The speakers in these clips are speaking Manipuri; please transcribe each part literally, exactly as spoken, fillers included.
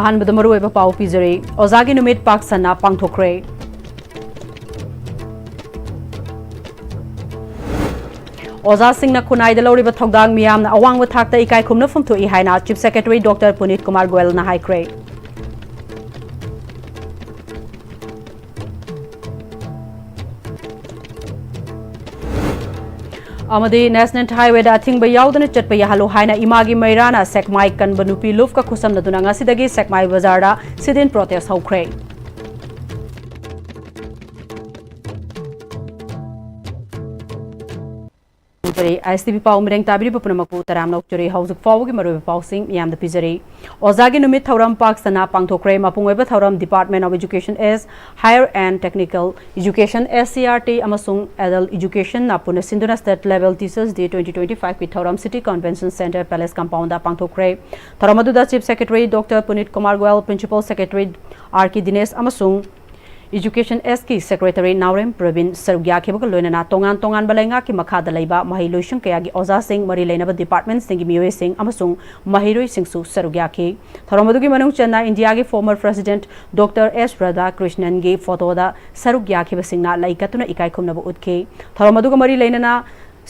ꯑꯍꯥꯟꯕꯗ ꯃꯔꯨꯑꯣꯏꯕ ꯄꯥꯎ ꯄꯤꯖꯔꯤ꯫ ꯑꯣꯖꯥꯒꯤ ꯅꯨꯃꯤꯠ ꯄꯥꯛ ꯁꯟꯅ ꯄꯥꯡꯊꯣꯛꯈ꯭ꯔꯦ꯫ ꯑꯣꯖꯥꯁꯤꯡꯅ ꯈꯨꯟꯅꯥꯏꯗ ꯂꯧꯔꯤꯕ ꯊꯧꯗꯥꯡ ꯃꯤꯌꯥꯝꯅ ꯑꯋꯥꯡꯕ ꯊꯥꯛꯇ ꯏꯀꯥꯏ ꯈꯨꯝꯅꯐꯝ ꯊꯣꯛꯏ ꯍꯥꯏꯅ Chief Secretary Doctor ꯄꯨꯅꯤꯠ ꯀꯨꯃꯥꯔ ꯒꯣꯌꯜꯅ ꯍꯥꯏꯈ꯭ꯔꯦ꯫ ꯑꯃꯗꯤ National Highwayꯗ ꯑꯊꯤꯡꯕ ꯌꯥꯎꯗꯅ ꯆꯠꯄ ꯌꯥꯍꯜꯂꯨ ꯍꯥꯏꯅ ꯏꯃꯥꯒꯤ ꯃꯩꯔꯥꯅ ꯁꯦꯛꯃꯥꯏ ꯀꯟꯕ ꯅꯨꯄꯤ ꯂꯨꯞꯀ ꯈꯨꯠꯁꯝꯅꯗꯨꯅ ꯉꯁꯤꯗꯒꯤ ꯁꯦꯛꯃꯥꯏ ꯕꯖꯥꯔꯗ sit-in protest ꯍꯧꯈ꯭ꯔꯦ꯫ ꯈꯨꯔꯨꯝꯖꯔꯤ꯫ ISTV ꯄꯥꯎ ꯃꯤꯔꯦꯡ ꯇꯥꯕꯤꯔꯤꯕ ꯄꯨꯝꯅꯃꯛꯄꯨ ꯇꯔꯥꯝꯅ ꯑꯣꯛꯆꯔꯤ꯫ ꯍꯧꯖꯤꯛ ꯐꯥꯎꯕꯒꯤ ꯃꯔꯨꯑꯣꯏꯕ ꯄꯥꯎꯁꯤꯡ ꯃꯤꯌꯥꯝꯗ ꯄꯤꯖꯔꯤ꯫ ꯑꯣꯖꯥꯒꯤ ꯅꯨꯃꯤꯠ ꯊꯧꯔꯝ ꯄꯥꯛ ꯁꯟꯅ ꯄꯥꯡꯊꯣꯛꯈ꯭ꯔꯦ꯫ ꯃꯄꯨꯡ ꯑꯣꯏꯕ ꯊꯧꯔꯝ Department of Education S, Higher and Technical Education, SCERT, ꯑꯃꯁꯨꯡ Adult Educationꯅ ꯄꯨꯟꯅ ꯁꯤꯟꯗꯨꯅ State Level Teachers Day twenty twenty fiveꯀꯤ ꯊꯧꯔꯝ City Convention Centre Palace Compoundꯗ ꯄꯥꯡꯊꯣꯛꯈ꯭ꯔꯦ꯫ ꯊꯧꯔꯝ ꯑꯗꯨꯗ Chief Secretary Doctor ꯄꯨꯅꯤꯠ Kumar Goyal, Principal Secretary R K ꯗꯤꯅꯦꯁ ꯑꯃꯁꯨꯡ Education Sꯀꯤ Secretary ꯅꯥꯎꯔꯦꯝ ꯄ꯭ꯔꯕꯤꯟ ꯁꯔꯨꯛ ꯌꯥꯈꯤꯕꯒ ꯂꯣꯏꯅꯅ ꯇꯣꯉꯥꯟ ꯇꯣꯉꯥꯟꯕ ꯂꯩꯉꯥꯛꯀꯤ ꯃꯈꯥꯗ ꯂꯩꯕ ꯃꯍꯩꯂꯣꯏꯁꯪ ꯀꯌꯥꯒꯤ ꯑꯣꯖꯥꯁꯤꯡ, ꯃꯔꯤ ꯂꯩꯅꯕ departmentꯁꯤꯡꯒꯤ ꯃꯤꯑꯣꯏꯁꯤꯡ ꯑꯃꯁꯨꯡ ꯃꯍꯩꯔꯣꯏꯁꯤꯡꯁꯨ ꯁꯔꯨꯛ ꯌꯥꯈꯤ꯫ ꯊꯧꯔꯝ ꯑꯗꯨꯒꯤ ꯃꯅꯨꯡ ꯆꯟꯅ ꯏꯟꯗꯤꯌꯥꯒꯤ former President Doctor S ꯔꯥꯙꯥꯀ꯭ꯔꯤꯁꯅꯟꯒꯤ photoꯗ ꯁꯔꯨꯛ ꯌꯥꯈꯤꯕꯁꯤꯡꯅ ꯂꯩ ꯀꯠꯇꯨꯅ ꯏꯀꯥꯏ ꯈꯨꯝꯅꯕ ꯎꯠꯈꯤ꯫ ꯊꯧꯔꯝ ꯑꯗꯨꯒ ꯃꯔꯤ ꯂꯩꯅꯅ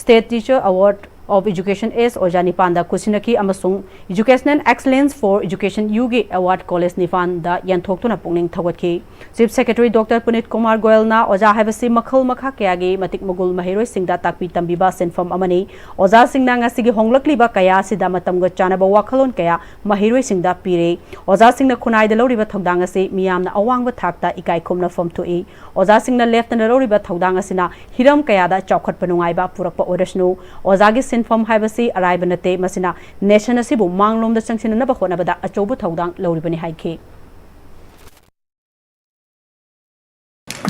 State Teacher Award of Education S ꯑꯣꯖꯥ ꯅꯤꯄꯥꯟꯗ ꯈꯨꯠꯁꯤꯟꯅꯈꯤ ꯑꯃꯁꯨꯡ Educational Excellence for Education Uꯒꯤ award college ꯅꯤꯄꯥꯟꯗ ꯌꯦꯟꯊꯣꯛꯇꯨꯅ ꯄꯨꯛꯅꯤꯡ ꯊꯧꯒꯠꯈꯤ꯫ Chief Secretary Doctor ꯄꯨꯅꯤꯠ ꯀꯨꯃꯥꯔ ꯒꯣꯌꯜꯅ ꯑꯣꯖꯥ ꯍꯥꯏꯕꯁꯤ ꯃꯈꯜ ꯃꯈꯥ ꯀꯌꯥꯒꯤ ꯃꯇꯤꯛ ꯃꯒꯨꯜ ꯃꯍꯩꯔꯣꯏꯁꯤꯡꯗ ꯇꯥꯛꯄꯤ ꯇꯝꯕꯤꯕ ꯁꯤꯟꯐꯝ ꯑꯃꯅꯤ꯫ ꯑꯣꯖꯥꯁꯤꯡꯅ ꯉꯁꯤꯒꯤ ꯍꯣꯡꯂꯛꯂꯤꯕ ꯀꯌꯥ ꯑꯁꯤꯗ ꯃꯇꯝꯒ ꯆꯥꯟꯅꯕ ꯋꯥꯈꯜꯂꯣꯟ ꯀꯌꯥ ꯃꯍꯩꯔꯣꯏꯁꯤꯡꯗ ꯄꯤꯔꯦ꯫ ꯑꯣꯖꯥꯁꯤꯡꯅ ꯈꯨꯟꯅꯥꯏꯗ ꯂꯧꯔꯤꯕ ꯊꯧꯗꯥꯡ ꯑꯁꯤ ꯃꯤꯌꯥꯝꯅ ꯑꯋꯥꯡꯕ ꯊꯥꯛꯇ ꯏꯀꯥꯏ ꯈꯨꯝꯅꯐꯝ ꯊꯣꯛꯏ꯫ ꯑꯣꯖꯥꯁꯤꯡꯅ ꯂꯦꯞꯇꯅ ꯂꯧꯔꯤꯕ ꯊꯧꯗꯥꯡ ꯑꯁꯤꯅ ꯍꯤꯔꯝ ꯀꯌꯥꯗ ꯆꯥꯎꯈꯠꯄ ꯅꯨꯡꯉꯥꯏꯕ ꯄꯨꯔꯛꯄ ꯑꯣꯏꯔꯁꯅꯨ꯫ ꯑꯣꯖꯥꯒꯤ ꯁꯤꯟꯐꯝ ꯍꯥꯏꯕꯁꯤ ꯑꯔꯥꯏꯕ ꯅꯠꯇꯦ, ꯃꯁꯤꯅ nation ꯑꯁꯤꯕꯨ ꯃꯥꯡꯂꯣꯝꯗ ꯆꯪꯁꯤꯟꯅꯅꯕ ꯍꯣꯠꯅꯕꯗ ꯑꯆꯧꯕ ꯊꯧꯗꯥꯡ ꯂꯧꯔꯤꯕꯅꯤ ꯍꯥꯏꯈꯤ꯫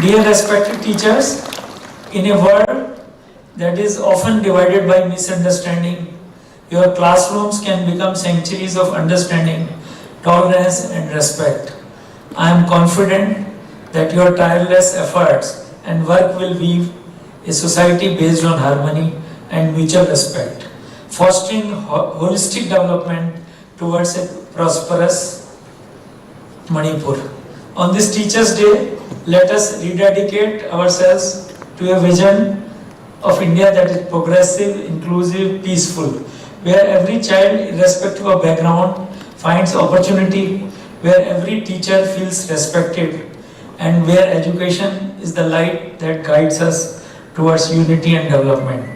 Dear respected teachers, in a world that is often divided by misunderstanding, your classrooms can become sanctuaries of understanding, tolerance, and respect. I am confident that your tireless efforts and work will weave a society based on harmony and mutual respect, fostering ho- holistic development towards a prosperous Manipur. On this Teachers' Day, let us rededicate ourselves to a vision of India that is progressive, inclusive, peaceful, where every child, irrespective of background, finds opportunity, where every teacher feels respected, and where education is the light that guides us towards unity and development.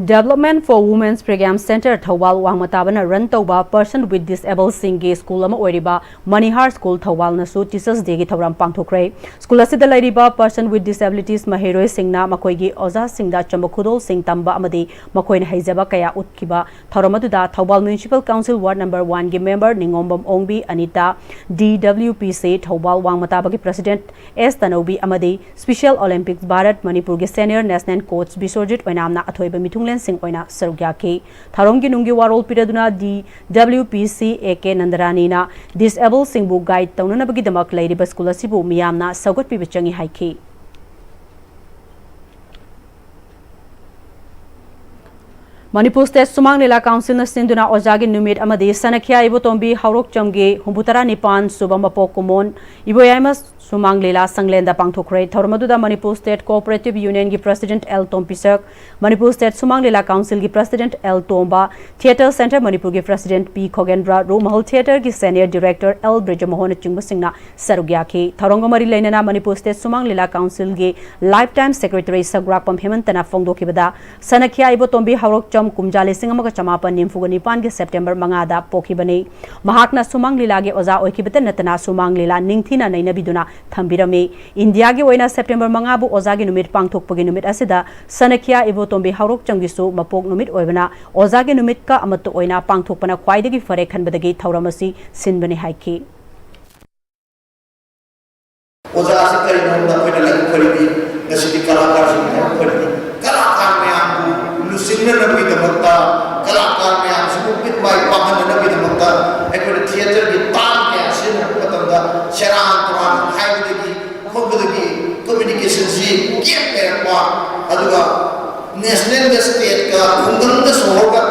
Development for Women's Program Center ꯊꯧꯕꯥꯜ ꯋꯥꯡꯃꯇꯥꯕꯅ run ꯇꯧꯕ Person with Disable ꯁꯤꯡꯒꯤ ꯁ꯭ꯀꯨꯜ ꯑꯃ ꯑꯣꯏꯔꯤꯕ ꯃꯅꯤꯍꯥꯔ ꯁ꯭ꯀꯨꯜ ꯊꯧꯕꯥꯜꯅꯁꯨ Teachers' Dayꯒꯤ ꯊꯧꯔꯝ ꯄꯥꯡꯊꯣꯛꯈ꯭ꯔꯦ꯫ ꯁ꯭ꯀꯨꯜ ꯑꯁꯤꯗ ꯂꯩꯔꯤꯕ Person with Disabilities ꯃꯍꯩꯔꯣꯏꯁꯤꯡꯅ ꯃꯈꯣꯏꯒꯤ ꯑꯣꯖꯥꯁꯤꯡꯗ ꯑꯆꯝꯕ ꯈꯨꯗꯣꯜꯁꯤꯡ ꯇꯝꯕ ꯑꯃꯗꯤ ꯃꯈꯣꯏꯅ ꯍꯩꯖꯕ ꯀꯌꯥ ꯎꯠꯈꯤꯕ ꯊꯧꯔꯝ ꯑꯗꯨꯗ Thoubal Municipal Council Ward number one ꯒꯤ member ꯅꯤꯉꯣꯝꯕꯝ ꯑꯣꯡꯕꯤ Anita, D W P C Thoubal ꯋꯥꯡꯃꯇꯥꯕꯒꯤ President S ꯇꯅꯧꯕꯤ ꯑꯃꯗꯤ Special Olympics ꯚꯥꯔꯠ ꯃꯅꯤꯄꯨꯔꯒꯤ Senior National Coach ꯕꯤꯁ꯭ꯋꯖꯤꯠ ꯑꯣꯏꯅꯥꯝꯅ ꯑꯊꯣꯏꯕ ꯃꯤꯊꯨꯡꯂꯦꯟꯁꯤꯡ ꯑꯣꯏꯅ ꯁꯔꯨꯛ ꯌꯥꯈꯤ꯫ ꯊꯧꯔꯝꯒꯤ ꯅꯨꯡꯒꯤ ꯋꯥꯔꯣꯜ ꯄꯤꯔꯗꯨꯅ D W P C A K ꯅꯟꯗꯔꯥꯅꯤꯅ disable ꯁꯤꯡꯕꯨ guide ꯇꯧꯅꯅꯕꯒꯤꯗꯃꯛ ꯂꯩꯔꯤꯕ ꯁ꯭ꯀꯨꯜ ꯑꯁꯤꯕꯨ ꯃꯤꯌꯥꯝꯅ ꯁꯧꯒꯠꯄꯤꯕ ꯆꯪꯏ ꯍꯥꯏꯈꯤ꯫ ꯃꯅꯤꯄꯨꯔ State ꯁꯨꯃꯥꯡ ꯂꯤꯂꯥ Councilꯅ ꯁꯤꯟꯗꯨꯅ ꯑꯣꯖꯥꯒꯤ ꯅꯨꯃꯤꯠ ꯑꯃꯗꯤ ꯁꯅꯈꯤꯌꯥ ꯏꯕꯣꯇꯣꯝꯕꯤ ꯍꯧꯔꯣꯛꯆꯝꯒꯤ ꯍꯨꯝꯐꯨ ꯇꯔꯥ ꯅꯤꯄꯥꯟ ꯁꯨꯕ ꯃꯄꯣꯛ ꯀꯨꯝꯑꯣꯟ ꯏꯕꯣꯌꯥꯏꯃ ꯁꯨꯃꯥꯡ ꯂꯤꯂꯥ ꯁꯪꯂꯦꯟꯗ ꯄꯥꯡꯊꯣꯛꯈ꯭ꯔꯦ꯫ ꯊꯧꯔꯝ ꯑꯗꯨꯗ Manipur State Cooperative Unionꯒꯤ President L ꯇꯣꯝꯄꯤꯁꯛ, Manipur State ꯁꯨꯃꯥꯡ ꯂꯤꯂꯥ Councilꯒꯤ President L ꯇꯣꯝꯕ, Theatre Centre ꯃꯅꯤꯄꯨꯔꯒꯤ President P ꯈꯣꯒꯦꯟꯗ꯭ꯔ, ꯔꯨꯃꯍꯜ Theatreꯒꯤ Senior Director L ꯕ꯭ꯔꯤꯖꯃꯣꯍꯟꯅꯆꯤꯡꯕꯁꯤꯡꯅ ꯁꯔꯨꯛ ꯌꯥꯈꯤ꯫ ꯊꯧꯔꯝꯒ ꯃꯔꯤ ꯂꯩꯅꯅ Manipur State ꯁꯨꯃꯥꯡ ꯂꯤꯂꯥ Councilꯒꯤ Lifetime Secretary ꯁꯒ꯭ꯔꯥꯛꯄꯝ ꯍꯦꯃꯟꯇꯅ ꯐꯣꯡꯗꯣꯛꯈꯤꯕꯗ, ꯁꯅꯈꯤꯌꯥ ꯏꯕꯣꯇꯣꯝꯕꯤ ꯍꯧꯔꯣꯛꯆꯝ ꯀꯨꯝꯖꯥ ꯂꯤꯁꯤꯡ ꯑꯃꯒ ꯆꯃꯥꯄꯟ ꯅꯤꯐꯨꯒ ꯅꯤꯄꯥꯟꯒꯤ September ꯃꯉꯥꯗ ꯄꯣꯛꯈꯤꯕꯅꯤ꯫ ꯃꯍꯥꯛꯅ ꯁꯨꯃꯥꯡ ꯂꯤꯂꯥꯒꯤ ꯑꯣꯖꯥ ꯑꯣꯏꯈꯤꯕꯇ ꯅꯠꯇꯅ ꯁꯨꯃꯥꯡ ꯂꯤꯂꯥ ꯅꯤꯡꯊꯤꯅ ꯅꯩꯅꯕꯤꯗꯨꯅ ꯊꯝꯕꯤꯔꯝꯃꯤ꯫ ꯏꯟꯗꯤꯌꯥꯒꯤ ꯑꯣꯏꯅ September ꯃꯉꯥꯕꯨ ꯑꯣꯖꯥꯒꯤ ꯅꯨꯃꯤꯠ ꯄꯥꯡꯊꯣꯛꯄꯒꯤ ꯅꯨꯃꯤꯠ ꯑꯁꯤꯗ ꯁꯅꯈꯤꯌꯥ ꯏꯕꯣꯇꯣꯝꯕꯤ ꯍꯧꯔꯣꯛꯆꯝꯒꯤꯁꯨ ꯃꯄꯣꯛ ꯅꯨꯃꯤꯠ ꯑꯣꯏꯕꯅ ꯑꯣꯖꯥꯒꯤ ꯅꯨꯃꯤꯠꯀ ꯑꯃꯠꯇ ꯑꯣꯏꯅ ꯄꯥꯡꯊꯣꯛꯄꯅ ꯈ꯭ꯋꯥꯏꯗꯒꯤ ꯐꯔꯦ ꯈꯟꯕꯗꯒꯤ ꯊꯧꯔꯝ ꯑꯁꯤ ꯁꯤꯟꯕꯅꯤ ꯍꯥꯏꯈꯤ꯫ ꯑꯣꯖꯥꯁꯤ ꯀꯔꯤꯅꯣ? ꯑꯩꯈꯣꯏꯅ ꯂꯥꯏꯕꯛ ꯐꯔꯤꯗꯤ ꯉꯁꯤꯗꯤ ꯀꯂꯥꯀꯥꯔꯁꯤꯡ ꯂꯥꯏꯕꯛ ꯐꯔꯤꯗꯤ ꯀꯂꯥꯀꯥꯔ ꯃꯌꯥꯝꯕꯨ ꯂꯨꯆꯤꯡꯅꯅꯕꯒꯤꯗꯃꯛꯇ, ꯀꯂꯥꯀꯥꯔ ꯃꯌꯥꯝꯁꯤꯕꯨ ꯃꯤꯠ ꯃꯥꯏ ꯄꯥꯛꯍꯟꯅꯅꯕꯒꯤꯗꯃꯛꯇ ꯑꯩꯈꯣꯏꯅ theatreꯒꯤ ꯇꯥꯡ ꯀꯌꯥ ꯁꯤꯖꯤꯟꯅꯔꯛꯄ ꯃꯇꯝꯗ ꯁꯦꯔꯥꯟ ꯇꯨꯔꯥꯟ ꯍꯥꯏꯕꯗꯒꯤ ꯈꯣꯠꯄꯗꯒꯤ communicationꯁꯤ gap ꯂꯩꯔꯛꯄ, ꯑꯗꯨꯒ nationalꯒ stateꯀ ꯈꯨꯡꯒꯪꯒ ꯁꯣꯍꯣꯔꯒ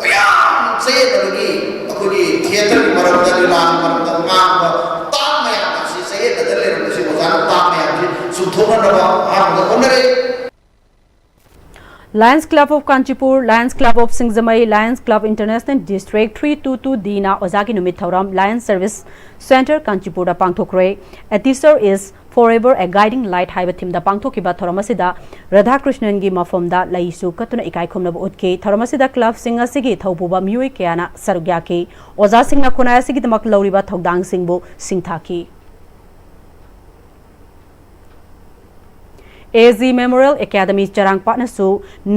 ꯃꯌꯥꯝ ꯆꯌꯦꯠꯅꯕꯒꯤ ꯑꯩꯈꯣꯏꯒꯤ theatreꯒꯤ ꯃꯔꯝꯗ, ꯂꯤꯂꯥꯒꯤ ꯃꯔꯝꯗ ꯑꯍꯥꯟꯕꯗ ꯍꯣꯠꯅꯔꯦ꯫ Lions Club of Kanchipur, Lions Club of Singzamei, Lions Club International District three two two D ꯅ ꯑꯣꯖꯥꯒꯤ ꯅꯨꯃꯤꯠ ꯊꯧꯔꯝ Lions Service Centre ꯀꯥꯟꯆꯤꯄꯨꯔꯗ ꯄꯥꯡꯊꯣꯛꯈ꯭ꯔꯦ꯫ A teacher is forever a guiding light ꯍꯥꯏꯕ ꯊꯤꯝꯗ ꯄꯥꯡꯊꯣꯛꯈꯤꯕ ꯊꯧꯔꯝ ꯑꯁꯤꯗ ꯔꯥꯙꯥꯀ꯭ꯔꯤꯁꯅꯟꯒꯤ ꯃꯐꯝꯗ ꯂꯩꯁꯨ ꯀꯠꯇꯨꯅ ꯏꯀꯥꯏ ꯈꯨꯝꯅꯕ ꯎꯠꯈꯤ꯫ ꯊꯧꯔꯝ ꯑꯁꯤꯗ club ꯁꯤꯡ ꯑꯁꯤꯒꯤ ꯊꯧꯄꯨꯕ ꯃꯤꯑꯣꯏ ꯀꯌꯥꯅ ꯁꯔꯨꯛ ꯌꯥꯈꯤ꯫ ꯑꯣꯖꯥꯁꯤꯡꯅ ꯈꯨꯟꯅꯥꯏ ꯑꯁꯤꯒꯤꯗꯃꯛ ꯂꯧꯔꯤꯕ ꯊꯧꯗꯥꯡꯁꯤꯡꯕꯨ ꯁꯤꯡꯊꯥꯈꯤ꯫ A G Memorial Academy ꯆꯔꯥꯡꯄꯥꯠꯅꯁꯨ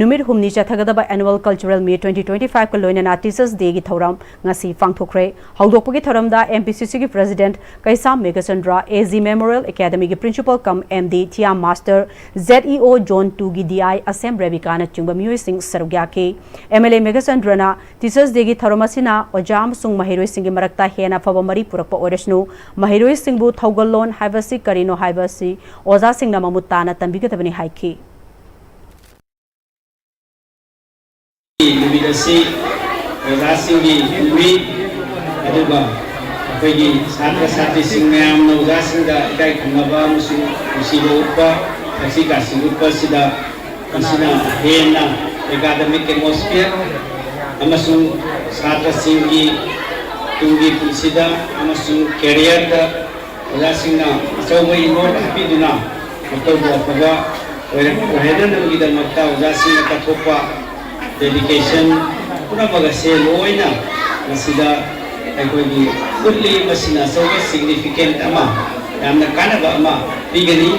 ꯅꯨꯃꯤꯠ ꯍꯨꯝꯅꯤ ꯆꯠꯊꯒꯗꯕ Annual Cultural Meet twenty twenty five ꯀ ꯂꯣꯏꯅꯅ Teachers Day ꯒꯤ ꯊꯧꯔꯝ ꯉꯁꯤ ꯄꯥꯡꯊꯣꯛꯈ꯭ꯔꯦ꯫ ꯍꯧꯗꯣꯛꯄꯒꯤ ꯊꯧꯔꯝꯗ M P C C ꯒꯤ President Keisham Meghachandra, A G Memorial Academy ꯒꯤ Principal cum M D, Thiam Master, Z E O Zone two ꯒꯤ D I ꯑꯁꯦꯝ ꯔꯦꯕꯤꯀꯥꯅꯆꯤꯡꯕ ꯃꯤꯑꯣꯏꯁꯤꯡ ꯁꯔꯨꯛ ꯌꯥꯈꯤ꯫ M L A ꯃꯦꯘꯆꯟꯗ꯭ꯔꯅ Teachers Day ꯒꯤ ꯊꯧꯔꯝ ꯑꯁꯤꯅ ꯑꯣꯖꯥ ꯑꯃꯁꯨꯡ ꯃꯍꯩꯔꯣꯏꯁꯤꯡꯒꯤ ꯃꯔꯛꯇ ꯍꯦꯟꯅ ꯑꯐꯕ ꯃꯔꯤ ꯄꯨꯔꯛꯄ ꯑꯣꯏꯔꯁꯅꯨ, ꯃꯍꯩꯔꯣꯏꯁꯤꯡꯕꯨ ꯊꯧꯒꯜꯂꯣꯟ ꯍꯥꯏꯕꯁꯤ ꯀꯔꯤꯅꯣ ꯍꯥꯏꯕꯁꯤ ꯑꯣꯖꯥꯁꯤꯡꯅ ꯃꯃꯨꯠ ꯇꯥꯅ ꯇꯝꯕꯤꯒꯗꯕꯅꯤ ꯍꯥꯏꯈꯤ꯫ ꯅꯨꯃꯤꯠ ꯑꯁꯤ ꯑꯣꯖꯥꯁꯤꯡꯒꯤ ꯅꯨꯃꯤꯠ, ꯑꯗꯨꯒ ꯑꯩꯈꯣꯏꯒꯤ ꯁꯥꯇ꯭ꯔ ꯁꯥꯇ꯭ꯔꯤꯁꯤꯡ ꯃꯌꯥꯝꯅ ꯑꯣꯖꯥꯁꯤꯡꯗ ꯏꯀꯥꯏ ꯈꯨꯝꯅꯕ ꯑꯃꯁꯨꯡ ꯅꯨꯡꯁꯤꯕ ꯎꯠꯄ, ꯊꯛꯁꯤ ꯈꯥꯁꯤ ꯎꯠꯄ ꯑꯁꯤꯗ ꯃꯁꯤꯅ ꯍꯦꯟꯅ academic atmosphere ꯑꯃꯁꯨꯡ ꯁꯥꯇ꯭ꯔꯁꯤꯡꯒꯤ ꯇꯨꯡꯒꯤ ꯄꯨꯟꯁꯤꯗ ꯑꯃꯁꯨꯡ career ꯗ ꯑꯣꯖꯥꯁꯤꯡꯅ ꯑꯆꯧꯕ ꯏꯍꯨꯜ ꯍꯥꯞꯄꯤꯗꯨꯅ ꯃꯈꯣꯏꯕꯨ ꯑꯐꯕ ꯑꯣꯏꯔꯛ-, ꯑꯣꯏꯍꯟꯅꯕꯒꯤꯗꯃꯛꯇ ꯑꯣꯖꯥꯁꯤꯡꯅ ꯀꯠꯊꯣꯛꯄ dedication ꯄꯨꯝꯅꯃꯛ ꯑꯁꯦ ꯂꯣꯏꯅ ꯃꯁꯤꯗ ꯑꯩꯈꯣꯏꯒꯤ ꯎꯠꯂꯤ꯫ ꯃꯁꯤꯅ ꯑꯆꯧꯕ significant ꯑꯃ, ꯌꯥꯝꯅ ꯀꯥꯟꯅꯕ ꯑꯃ ꯄꯤꯒꯅꯤ꯫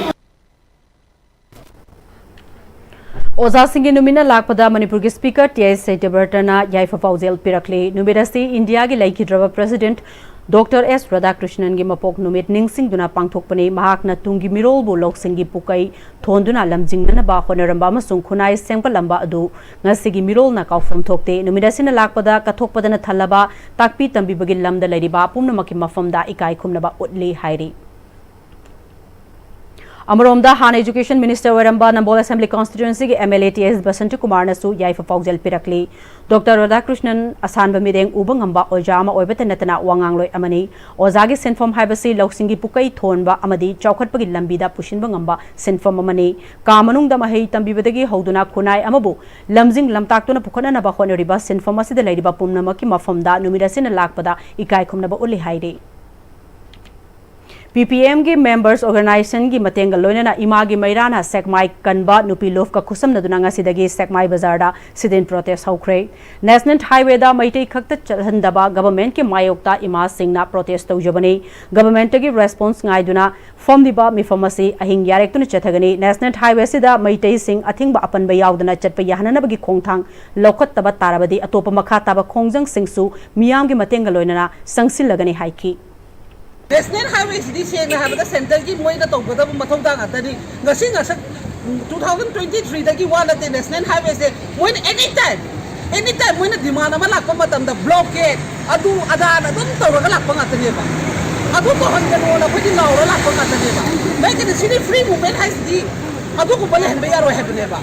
ꯑꯣꯖꯥꯁꯤꯡꯒꯤ ꯅꯨꯃꯤꯠꯅ ꯂꯥꯛꯄꯗ ꯃꯅꯤꯄꯨꯔꯒꯤ Speaker T I ꯁꯇ꯭ꯌꯕ꯭ꯔꯇꯅ ꯌꯥꯏꯐ ꯄꯥꯎꯖꯦꯜ ꯄꯤꯔꯛꯂꯤ꯫ ꯅꯨꯃꯤꯠ ꯑꯁꯤ ꯏꯟꯗꯤꯌꯥꯒꯤ ꯂꯩꯈꯤꯗ꯭ꯔꯕ President Doctor S ꯔꯥꯙꯥꯀ꯭ꯔꯤꯁꯅꯟꯒꯤ ꯃꯄꯣꯛ ꯅꯨꯃꯤꯠ ꯅꯤꯡꯁꯤꯡꯗꯨꯅ ꯄꯥꯡꯊꯣꯛꯄꯅꯤ꯫ ꯃꯍꯥꯛꯅ ꯇꯨꯡꯒꯤ ꯃꯤꯔꯣꯜꯕꯨ ꯂꯧꯁꯤꯡꯒꯤ ꯄꯨꯀꯩ ꯊꯣꯟꯗꯨꯅ ꯂꯝꯖꯤꯡꯅꯅꯕ ꯍꯣꯠꯅꯔꯝꯕ ꯑꯃꯁꯨꯡ ꯈꯨꯟꯅꯥꯏ ꯁꯦꯝꯒꯠꯂꯝꯕ ꯑꯗꯨ ꯉꯁꯤꯒꯤ ꯃꯤꯔꯣꯜꯅ ꯀꯥꯎꯐꯝ ꯊꯣꯛꯇꯦ꯫ ꯅꯨꯃꯤꯠ ꯑꯁꯤꯅ ꯂꯥꯛꯄꯗ ꯀꯠꯊꯣꯛꯄꯗꯅ ꯊꯜꯂꯕ ꯇꯥꯛꯄꯤ ꯇꯝꯕꯤꯕꯒꯤ ꯂꯝꯗ ꯂꯩꯔꯤꯕ ꯄꯨꯝꯅꯃꯛꯀꯤ ꯃꯐꯝꯗ ꯏꯀꯥꯏ ꯈꯨꯝꯅꯕ ꯎꯠꯂꯤ ꯍꯥꯏꯔꯤ꯫ ꯑꯃꯔꯣꯝꯗ, ꯍꯥꯟꯅ Education Minister ꯑꯣꯏꯔꯝꯕ ꯅꯝꯕꯣꯜ Assembly Constituencyꯒꯤ MLA T S Basanta ꯀꯨꯃꯥꯔꯅꯁꯨ ꯌꯥꯏꯐ ꯄꯥꯎꯖꯦꯜ ꯄꯤꯔꯛꯂꯤ꯫ ꯗꯣꯛꯇꯔ ꯔꯥꯙꯥꯀ꯭ꯔꯤꯁꯅꯟ ꯑꯁꯥꯟꯕ ꯃꯤꯔꯦꯡ ꯎꯕ ꯉꯝꯕ ꯑꯣꯖꯥ ꯑꯃ ꯑꯣꯏꯕꯇ ꯅꯠꯇꯅ ꯋꯥꯉꯥꯡꯂꯣꯏ ꯑꯃꯅꯤ꯫ ꯑꯣꯖꯥꯒꯤ ꯁꯤꯟꯐꯝ ꯍꯥꯏꯕꯁꯤ ꯂꯧꯁꯤꯡꯒꯤ ꯄꯨꯀꯩ ꯊꯣꯟꯕ ꯑꯃꯗꯤ ꯆꯥꯎꯈꯠꯄꯒꯤ ꯂꯝꯕꯤꯗ ꯄꯨꯁꯤꯟꯕ ꯉꯝꯕ ꯁꯤꯟꯐꯝ ꯑꯃꯅꯤ꯫ ꯀꯥ ꯃꯅꯨꯡꯗ ꯃꯍꯩ ꯇꯝꯕꯤꯕꯗꯒꯤ ꯍꯧꯗꯨꯅ ꯈꯨꯟꯅꯥꯏ ꯑꯃꯕꯨ ꯂꯝꯖꯤꯡ ꯂꯝꯇꯥꯛꯇꯨꯅ ꯄꯨꯈꯠꯅꯅꯕ ꯍꯣꯠꯅꯔꯤꯕ ꯁꯤꯟꯐꯝ ꯑꯁꯤꯗ ꯂꯩꯔꯤꯕ ꯄꯨꯝꯅꯃꯛꯀꯤ ꯃꯐꯝꯗ ꯅꯨꯃꯤꯠ ꯑꯁꯤꯅ ꯂꯥꯛꯄꯗ ꯏꯀꯥꯏ ꯈꯨꯝꯅꯕ ꯎꯠꯂꯤ ꯍꯥꯏꯔꯤ꯫ P P M ꯒꯤ members organization ꯒꯤ ꯃꯇꯦꯡꯒ ꯂꯣꯏꯅꯅ ꯏꯃꯥꯒꯤ ꯃꯩꯔꯥꯅ ꯁꯦꯛꯃꯥꯏ ꯀꯟꯕ ꯅꯨꯄꯤ ꯂꯨꯞꯀ ꯈꯨꯠꯁꯝꯅꯗꯨꯅ ꯉꯁꯤꯗꯒꯤ ꯁꯦꯛꯃꯥꯏ ꯕꯖꯥꯔꯗ sit-in protest ꯍꯧꯈ꯭ꯔꯦ꯫ National Highway ꯗ ꯃꯩꯇꯩ ꯈꯛꯇ ꯆꯠꯍꯟꯗꯕ government ꯀꯤ ꯃꯥꯌꯣꯛꯇ ꯏꯃꯥꯁꯤꯡꯅ protest ꯇꯧꯖꯕꯅꯤ꯫ Government ꯀꯤ response ꯉꯥꯏꯗꯨꯅ ꯐꯝꯂꯤꯕ ꯃꯤꯐꯝ ꯑꯁꯤ ꯑꯍꯤꯡ ꯌꯥꯔꯦꯛꯇꯨꯅ ꯆꯠꯊꯒꯅꯤ꯫ National Highway ꯁꯤꯗ ꯃꯩꯇꯩꯁꯤꯡ ꯑꯊꯤꯡꯕ ꯑꯄꯟꯕ ꯌꯥꯎꯗꯅ ꯆꯠꯄ ꯌꯥꯍꯟꯅꯅꯕꯒꯤ ꯈꯣꯡꯊꯥꯡ ꯂꯧꯈꯠꯇꯕ ꯇꯥꯔꯕꯗꯤ ꯑꯇꯣꯞꯄ ꯃꯈꯥ ꯇꯥꯕ ꯈꯣꯡꯖꯪꯁꯤꯡꯁꯨ ꯃꯤꯌꯥꯝꯒꯤ ꯃꯇꯦꯡꯒ ꯂꯣꯏꯅꯅ ꯆꯪꯁꯤꯜꯂꯒꯅꯤ ꯍꯥꯏꯈꯤ꯫ National Highway ꯁꯤꯗꯤ ꯁꯦꯡꯅ ꯍꯥꯏꯕꯗ centre ꯒꯤ ꯃꯣꯏꯅ ꯇꯧꯒꯗꯕ ꯃꯊꯧꯗꯥꯡ ꯉꯥꯛꯇꯅꯤ꯫ ꯉꯁꯤ ꯉꯁꯛ two thousand twenty three ꯗꯒꯤ ꯋꯥ ꯅꯠꯇꯦ National Highway ꯁꯦ ꯃꯣꯏꯅ any time, any time ꯃꯣꯏꯅ demand ꯑꯃ ꯂꯥꯛꯄ ꯃꯇꯝꯗ blockade ꯑꯗꯨ ꯑꯗꯥꯅ ꯑꯗꯨꯝ ꯇꯧꯔꯒ ꯂꯥꯛꯄ ꯉꯥꯛꯇꯅꯦꯕ꯫ ꯑꯗꯨ ꯇꯧꯍꯟꯒꯅꯣꯅ ꯑꯩꯈꯣꯏꯗꯤ ꯂꯥꯎꯔ ꯂꯥꯛꯄ ꯉꯥꯛꯇꯅꯦꯕ꯫ ꯂꯩꯀꯅꯤ ꯁꯤꯗꯤ free movement ꯍꯥꯏꯁꯤꯗꯤ ꯑꯗꯨꯒꯨꯝꯕ ꯂꯩꯍꯟꯕ ꯌꯥꯔꯣꯏ ꯍꯥꯏꯕꯅꯦꯕ꯫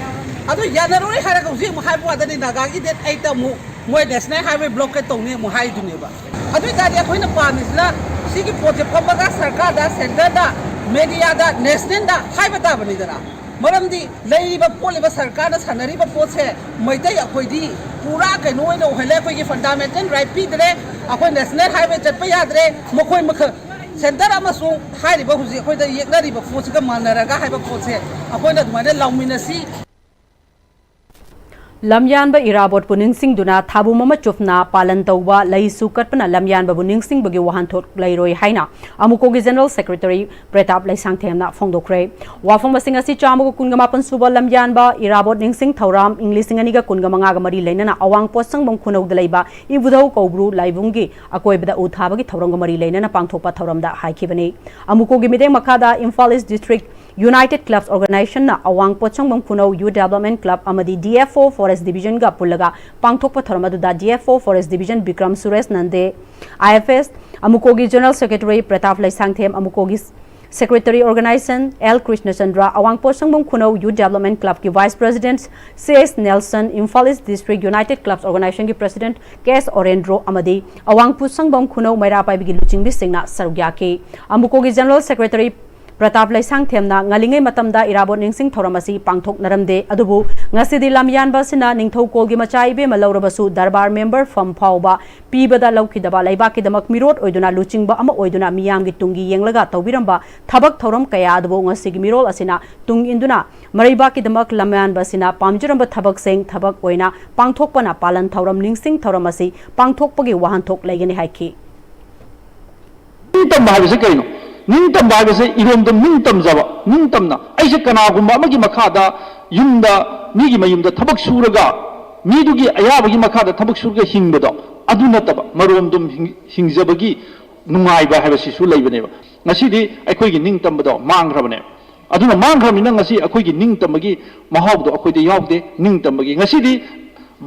ꯑꯗꯨ ꯌꯥꯅꯔꯣꯏ ꯍꯥꯏꯔꯒ ꯍꯧꯖꯤꯛ ꯑꯃꯨꯛ ꯍꯥꯏꯕ ꯋꯥꯗꯅꯤ ꯅꯥꯒꯥꯒꯤ date eight ꯇ ꯑꯃꯨꯛ ꯃꯣꯏ National Highway blockade ꯇꯧꯅꯤ ꯑꯃꯨꯛ ꯍꯥꯏꯗꯨꯅꯦꯕ꯫ ꯑꯗꯨ ꯑꯣꯏꯇꯥꯔꯗꯤ ꯑꯩꯈꯣꯏꯅ ꯄꯥꯝꯃꯤꯁꯤꯅ ꯁꯤꯒꯤ ꯄꯣꯠꯁꯦ ꯐꯝꯃꯒ ꯁꯔꯀꯥꯔꯗ, centre ꯗ, media ꯗ, national ꯗ ꯍꯥꯏꯕ ꯇꯥꯕꯅꯤꯗꯅ꯫ ꯃꯔꯝꯗꯤ ꯂꯩꯔꯤꯕ ꯄꯣꯠꯂꯤꯕ ꯁꯔꯀꯥꯔꯅ ꯁꯥꯟꯅꯔꯤꯕ ꯄꯣꯠꯁꯦ ꯃꯩꯇꯩ ꯑꯩꯈꯣꯏꯗꯤ ꯄꯨꯔꯥ ꯀꯩꯅꯣ ꯑꯣꯏꯅ ꯑꯣꯏꯍꯜꯂꯦ꯫ ꯑꯩꯈꯣꯏꯒꯤ fundamental right ꯄꯤꯗ꯭ꯔꯦ, ꯑꯩꯈꯣꯏ National Highway ꯆꯠꯄ ꯌꯥꯗ꯭ꯔꯦ, ꯃꯈꯣꯏ ꯃꯈꯜ centre ꯑꯃꯁꯨꯡ ꯍꯥꯏꯔꯤꯕ ꯍꯧꯖꯤꯛ ꯑꯩꯈꯣꯏꯗ ꯌꯦꯛꯅꯔꯤꯕ ꯄꯣꯠꯁꯤꯒ ꯃꯥꯟꯅꯔꯒ ꯍꯥꯏꯕ ꯄꯣꯠꯁꯦ ꯑꯩꯈꯣꯏꯅ ꯑꯗꯨꯃꯥꯏꯅ ꯂꯥꯎꯃꯤꯟꯅꯁꯤ꯫ ꯂꯝꯌꯥꯟꯕ ꯏꯔꯥꯕꯣꯠꯄꯨ ꯅꯤꯡꯁꯤꯡꯗꯨꯅ ꯊꯥꯕꯨꯝ ꯑꯃ ꯆꯨꯞꯅ ꯄꯥꯂꯟ ꯇꯧꯕ, ꯂꯩꯁꯨ ꯀꯠꯄꯅ ꯂꯝꯌꯥꯟꯕꯕꯨ ꯅꯤꯡꯁꯤꯡꯕꯒꯤ ꯋꯥꯍꯟꯊꯣꯛ ꯂꯩꯔꯣꯏ ꯍꯥꯏꯅ ꯑꯃꯨꯀꯣꯒꯤ General Secretary ꯄ꯭ꯔꯇꯥꯞ ꯂꯩꯁꯥꯡꯊꯦꯝꯅ ꯐꯣꯡꯗꯣꯛꯈ꯭ꯔꯦ꯫ ꯋꯥꯐꯝ ꯑꯁꯤ ꯉꯁꯤ ꯆꯥꯝꯃꯒ ꯀꯨꯟꯒ ꯃꯥꯄꯟ ꯁꯨꯕ ꯂꯝꯌꯥꯟꯕ ꯏꯔꯥꯕꯣꯠ ꯅꯤꯡꯁꯤꯡ ꯊꯧꯔꯝ ꯏꯪ ꯂꯤꯁꯤꯡ ꯑꯅꯤꯒ ꯀꯨꯟꯒ ꯃꯉꯥꯒ ꯃꯔꯤ ꯂꯩꯅꯅ ꯑꯋꯥꯡ ꯄꯣꯠꯁꯪꯕꯝ ꯈꯨꯅꯧꯗ ꯂꯩꯕ ꯏꯕꯨꯙꯧ ꯀꯧꯕ꯭ꯔꯨ ꯂꯥꯏꯕꯨꯡꯒꯤ ꯑꯀꯣꯏꯕꯗ ꯎ ꯊꯥꯕꯒꯤ ꯊꯧꯔꯝꯒ ꯃꯔꯤ ꯂꯩꯅꯅ ꯄꯥꯡꯊꯣꯛꯄ ꯊꯧꯔꯝꯗ ꯍꯥꯏꯈꯤꯕꯅꯤ꯫ ꯑꯃꯨꯀꯣꯒꯤ ꯃꯤꯠꯌꯦꯡ ꯃꯈꯥꯗ Imphal East District United Clubs Organization ꯅ ꯑꯋꯥꯡ ꯄꯣꯠꯁꯪꯕꯝ ꯈꯨꯅꯧ Youth Development Club ꯑꯃꯗꯤ D F O Forest Division ꯒ ꯄꯨꯜꯂꯒ ꯄꯥꯡꯊꯣꯛꯄ ꯊꯧꯔꯝ ꯑꯗꯨꯗ D F O Forest Division Bikram Suresh ꯅꯟꯗꯦ, I F S, ꯑꯃꯨꯀꯣꯒꯤ General Secretary Pratap Leishangthem, ꯑꯃꯨꯀꯣꯒꯤ Secretary Organization L Krishnachandra, ꯑꯋꯥꯡ ꯄꯣꯠꯁꯪꯕꯝ ꯈꯨꯅꯧ Youth Development Club ꯀꯤ Vice President C S Nelson, Imphal East District United Clubs Organization ꯒꯤ President K S ꯑꯣꯔꯦꯟꯗ꯭ꯔꯣ ꯑꯃꯗꯤ ꯑꯋꯥꯡ ꯄꯣꯠꯁꯪꯕꯝ ꯈꯨꯅꯧ ꯃꯩꯔꯥ ꯄꯥꯏꯕꯤꯒꯤ ꯂꯨꯆꯤꯡꯕꯤꯁꯤꯡꯅ ꯁꯔꯨꯛ ꯌꯥꯈꯤ꯫ ꯑꯃꯨꯀꯣꯒꯤ General Secretary ꯄ꯭ꯔꯇꯥꯞ ꯂꯩꯁꯥꯡꯊꯦꯝꯅ ꯉꯜꯂꯤꯉꯩ ꯃꯇꯝꯗ ꯏꯔꯥꯕꯣꯠ ꯅꯤꯡꯁꯤꯡ ꯊꯧꯔꯝ ꯑꯁꯤ ꯄꯥꯡꯊꯣꯛꯅꯔꯝꯗꯦ, ꯑꯗꯨꯕꯨ ꯉꯁꯤꯗꯤ ꯂꯝꯌꯥꯟꯕ ꯑꯁꯤꯅ ꯅꯤꯡꯊꯧꯀꯣꯜꯒꯤ ꯃꯆꯥ ꯏꯕꯦꯝꯃ ꯂꯧꯔꯕꯁꯨ ꯗꯔꯕꯥꯔ member ꯐꯝ ꯐꯥꯎꯕ ꯄꯤꯕꯗ ꯂꯧꯈꯤꯗꯕ, ꯂꯩꯕꯥꯛꯀꯤꯗꯃꯛ ꯃꯤꯔꯣꯠ ꯑꯣꯏꯗꯨꯅ ꯂꯨꯆꯤꯡꯕ ꯑꯃ ꯑꯣꯏꯗꯨꯅ ꯃꯤꯌꯥꯝꯒꯤ ꯇꯨꯡꯒꯤ ꯌꯦꯡꯂꯒ ꯇꯧꯕꯤꯔꯝꯕ ꯊꯕꯛ ꯊꯧꯔꯝ ꯀꯌꯥ ꯑꯗꯨꯕꯨ ꯉꯁꯤꯒꯤ ꯃꯤꯔꯣꯜ ꯑꯁꯤꯅ ꯇꯨꯡ ꯏꯟꯗꯨꯅ ꯃꯔꯩꯕꯥꯛꯀꯤꯗꯃꯛ ꯂꯝꯌꯥꯟꯕ ꯑꯁꯤꯅ ꯄꯥꯝꯖꯔꯝꯕ ꯊꯕꯛꯁꯤꯡ ꯊꯕꯛ ꯑꯣꯏꯅ ꯄꯥꯡꯊꯣꯛꯄꯅ ꯄꯥꯂꯟ ꯊꯧꯔꯝ ꯅꯤꯡꯁꯤꯡ ꯊꯧꯔꯝ ꯑꯁꯤ ꯄꯥꯡꯊꯣꯛꯄꯒꯤ ꯋꯥꯍꯟꯊꯣꯛ ꯂꯩꯒꯅꯤ ꯍꯥꯏꯈꯤ꯫ ꯅꯤꯡꯇꯝꯕ ꯍꯥꯏꯕꯁꯤ ꯀꯩꯅꯣ? ꯅꯤꯡꯇꯝꯕ ꯍꯥꯏꯕꯁꯤ ꯏꯔꯣꯝꯗꯣꯝ ꯅꯤꯡꯇꯝꯖꯕ, ꯅꯤꯡꯇꯝꯅ ꯑꯩꯁꯦ ꯀꯅꯥꯒꯨꯝꯕ ꯑꯃꯒꯤ ꯃꯈꯥꯗ, ꯌꯨꯝꯗ ꯃꯤꯒꯤ ꯃꯌꯨꯝꯗ ꯊꯕꯛ ꯁꯨꯔꯒ, ꯃꯤꯗꯨꯒꯤ ꯑꯌꯥꯕꯒꯤ ꯃꯈꯥꯗ ꯊꯕꯛ ꯁꯨꯔꯒ ꯍꯤꯡꯕꯗꯣ, ꯑꯗꯨ ꯅꯠꯇꯕ ꯃꯔꯣꯝꯗꯣꯝ ꯍꯤꯡ- ꯍꯤꯡꯖꯕꯒꯤ ꯅꯨꯡꯉꯥꯏꯕ ꯍꯥꯏꯕꯁꯤꯁꯨ ꯂꯩꯕꯅꯦꯕ꯫ ꯉꯁꯤꯗꯤ ꯑꯩꯈꯣꯏꯒꯤ ꯅꯤꯡꯇꯝꯕꯗꯣ ꯃꯥꯡꯈ꯭ꯔꯕꯅꯦꯕ꯫ ꯑꯗꯨꯅ ꯃꯥꯡꯈ꯭ꯔꯕꯅꯤꯅ ꯉꯁꯤ ꯑꯩꯈꯣꯏꯒꯤ ꯅꯤꯡꯇꯝꯕꯒꯤ ꯃꯍꯥꯎꯗꯣ ꯑꯩꯈꯣꯏꯗ ꯌꯥꯎꯗꯦ꯫ ꯅꯤꯡꯇꯝꯕꯒꯤ ꯉꯁꯤꯗꯤ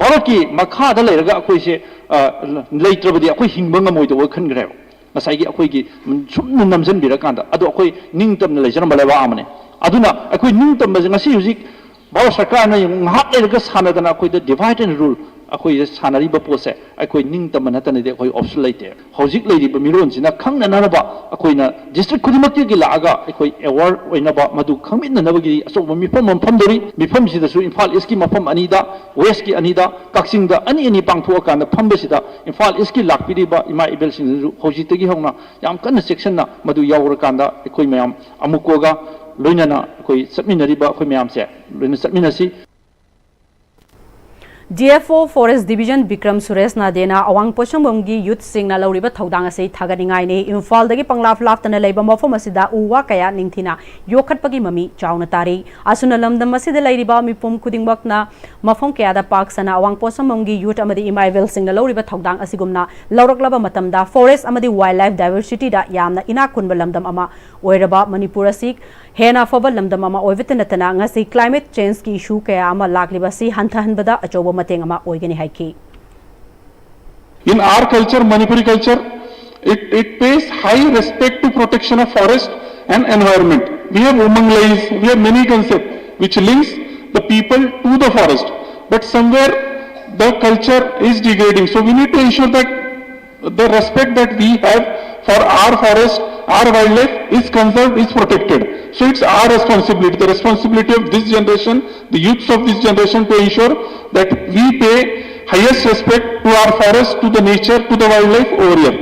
ꯚꯥꯔꯠꯀꯤ ꯃꯈꯥꯗ ꯂꯩꯔꯒ ꯑꯩꯈꯣꯏꯁꯦ, ꯑ, ꯂꯩꯇ꯭ꯔꯕꯗꯤ ꯑꯩꯈꯣꯏ ꯍꯤꯡꯕ ꯉꯝꯃꯣꯏꯗꯧꯕ ꯈꯟꯈ꯭ꯔꯦꯕ꯫ ꯉꯁꯥꯏꯒꯤ ꯑꯩꯈꯣꯏꯒꯤ ꯁꯨꯝ ꯅꯝꯁꯤꯟꯕꯤꯔꯀꯥꯟꯗ, ꯑꯗꯣ ꯑꯩꯈꯣꯏ ꯅꯤꯡꯇꯝꯅ ꯂꯩꯖꯔꯝꯕ ꯂꯩꯕꯥꯛ ꯑꯃꯅꯤ꯫ ꯑꯗꯨꯅ ꯑꯩꯈꯣꯏ ꯅꯤꯡꯇꯝꯕꯁꯦ ꯉꯁꯤ ꯍꯧꯖꯤꯛ ꯚꯥꯔꯠ ꯁꯔꯀꯥꯔꯅ ꯉꯥꯏꯍꯥꯛ ꯂꯩꯔꯒ ꯁꯥꯟꯅꯗꯅ ꯑꯩꯈꯣꯏꯗ divide and rule ꯑꯩꯈꯣꯏꯗ ꯁꯥꯟꯅꯔꯤꯕ ꯄꯣꯠꯁꯦ ꯑꯩꯈꯣꯏ ꯅꯤꯡꯇꯝꯕ ꯅꯠꯇꯅꯗꯤ ꯑꯩꯈꯣꯏ option ꯂꯩꯇꯦ꯫ ꯍꯧꯖꯤꯛ ꯂꯩꯔꯤꯕ ꯃꯤꯔꯣꯟꯁꯤꯅ ꯈꯪꯅꯅꯕ ꯑꯩꯈꯣꯏꯅ district ꯈꯨꯗꯤꯡꯃꯛꯇꯒꯤ ꯂꯥꯛꯑꯒ ꯑꯩꯈꯣꯏ aware ꯑꯣꯏꯅꯕ, ꯃꯗꯨ ꯈꯪꯃꯤꯟꯅꯅꯕꯒꯤ ꯑꯆꯧꯕ ꯃꯤꯐꯝ ꯑꯃ ꯐꯝꯗꯧꯔꯤ꯫ ꯃꯤꯐꯝꯁꯤꯗꯁꯨ ꯏꯝꯐꯥꯜ East ꯀꯤ ꯃꯐꯝ ꯑꯅꯤꯗ, West ꯀꯤ ꯑꯅꯤꯗ, ꯀꯛꯆꯤꯡꯗ ꯑꯅꯤ ꯑꯅꯤ ꯄꯥꯡꯊꯣꯛꯑꯀꯥꯟꯗ ꯐꯝꯕꯁꯤꯗ ꯏꯝꯐꯥꯜ East ꯀꯤ ꯂꯥꯛꯄꯤꯔꯤꯕ ꯏꯃꯥ ꯏꯕꯦꯜꯁꯤꯡꯗꯁꯨ ꯍꯧꯖꯤꯛꯇꯒꯤ ꯍꯧꯅ ꯌꯥꯝ ꯀꯟꯅ ꯆꯦꯛꯁꯤꯟꯅ ꯃꯗꯨ ꯌꯥꯎꯔꯀꯥꯟꯗ ꯑꯩꯈꯣꯏ ꯃꯌꯥꯝ ꯑꯃꯨꯛꯀꯣꯒ ꯂꯣꯏꯅꯅ ꯑꯩꯈꯣꯏ ꯆꯠꯃꯤꯟꯅꯔꯤꯕ ꯑꯩꯈꯣꯏ ꯃꯌꯥꯝꯁꯦ ꯂꯣꯏꯅ ꯆꯠꯃꯤꯟꯅꯁꯤ꯫ D F O Forest Division Bikram Suresh ꯅꯥꯗꯦꯅ ꯑꯋꯥꯡ ꯄꯣꯠꯁꯪꯕꯝꯒꯤ youth ꯁꯤꯡꯅ ꯂꯧꯔꯤꯕ ꯊꯧꯗꯥꯡ ꯑꯁꯤ ꯊꯥꯒꯠꯅꯤꯡꯉꯥꯏꯅꯤ꯫ ꯏꯝꯐꯥꯜꯗꯒꯤ ꯄꯪꯂꯥꯞ ꯂꯥꯞꯇꯅ ꯂꯩꯕ ꯃꯐꯝ ꯑꯁꯤꯗ ꯎ ꯋꯥ ꯀꯌꯥ ꯅꯤꯡꯊꯤꯅ ꯌꯣꯛꯈꯠꯄꯒꯤ ꯃꯃꯤ ꯆꯥꯎꯅ ꯇꯥꯔꯤ꯫ ꯑꯁꯨꯝꯅ ꯂꯝꯗꯝ ꯑꯁꯤꯗ ꯂꯩꯔꯤꯕ ꯃꯤꯄꯨꯝ ꯈꯨꯗꯤꯡꯃꯛꯅ ꯃꯐꯝ ꯀꯌꯥꯗ ꯄꯥꯛ ꯁꯟꯅ ꯑꯋꯥꯡ ꯄꯣꯠꯁꯪꯕꯝꯒꯤ youth ꯑꯃꯗꯤ ꯏꯃꯥ ꯏꯕꯦꯜꯁꯤꯡꯅ ꯂꯧꯔꯤꯕ ꯊꯧꯗꯥꯡ ꯑꯁꯤꯒꯨꯝꯅ ꯂꯧꯔꯛꯂꯕ ꯃꯇꯝꯗ forest ꯑꯃꯗꯤ wildlife diversity ꯗ ꯌꯥꯝꯅ ꯏꯅꯥꯛ ꯈꯨꯟꯕ ꯂꯝꯗꯝ ꯑꯃ ꯑꯣꯏꯔꯕ ꯃꯅꯤꯄꯨꯔ ꯑꯁꯤ ꯍꯦꯟꯅ ꯑꯐꯕ ꯂꯝꯗꯝ ꯑꯃ ꯑꯣꯏꯕꯇ ꯅꯠꯇꯅ ꯉꯁꯤ climate change ꯀꯤ issue ꯀꯌꯥ ꯑꯃ ꯂꯥꯛꯂꯤꯕ ꯑꯁꯤ ꯍꯟꯊꯍꯟꯕꯗ ꯑꯆꯧꯕ ꯃꯇꯦꯡ ꯑꯃ ꯑꯣꯏꯒꯅꯤ ꯍꯥꯏꯈꯤ꯫ In our culture, Manipuri culture, it, it pays high respect to protection of forest and environment. We have Umang Lais, we have many concepts which links the people to the forest. But somewhere the culture is degrading. So we need to ensure that the respect that we have for our forest, our wildlife is conserved, is protected. So it's our responsibility, the responsibility of this generation, the youths of this generation, to ensure that we pay highest respect to our forest, to the nature, to the wildlife over here.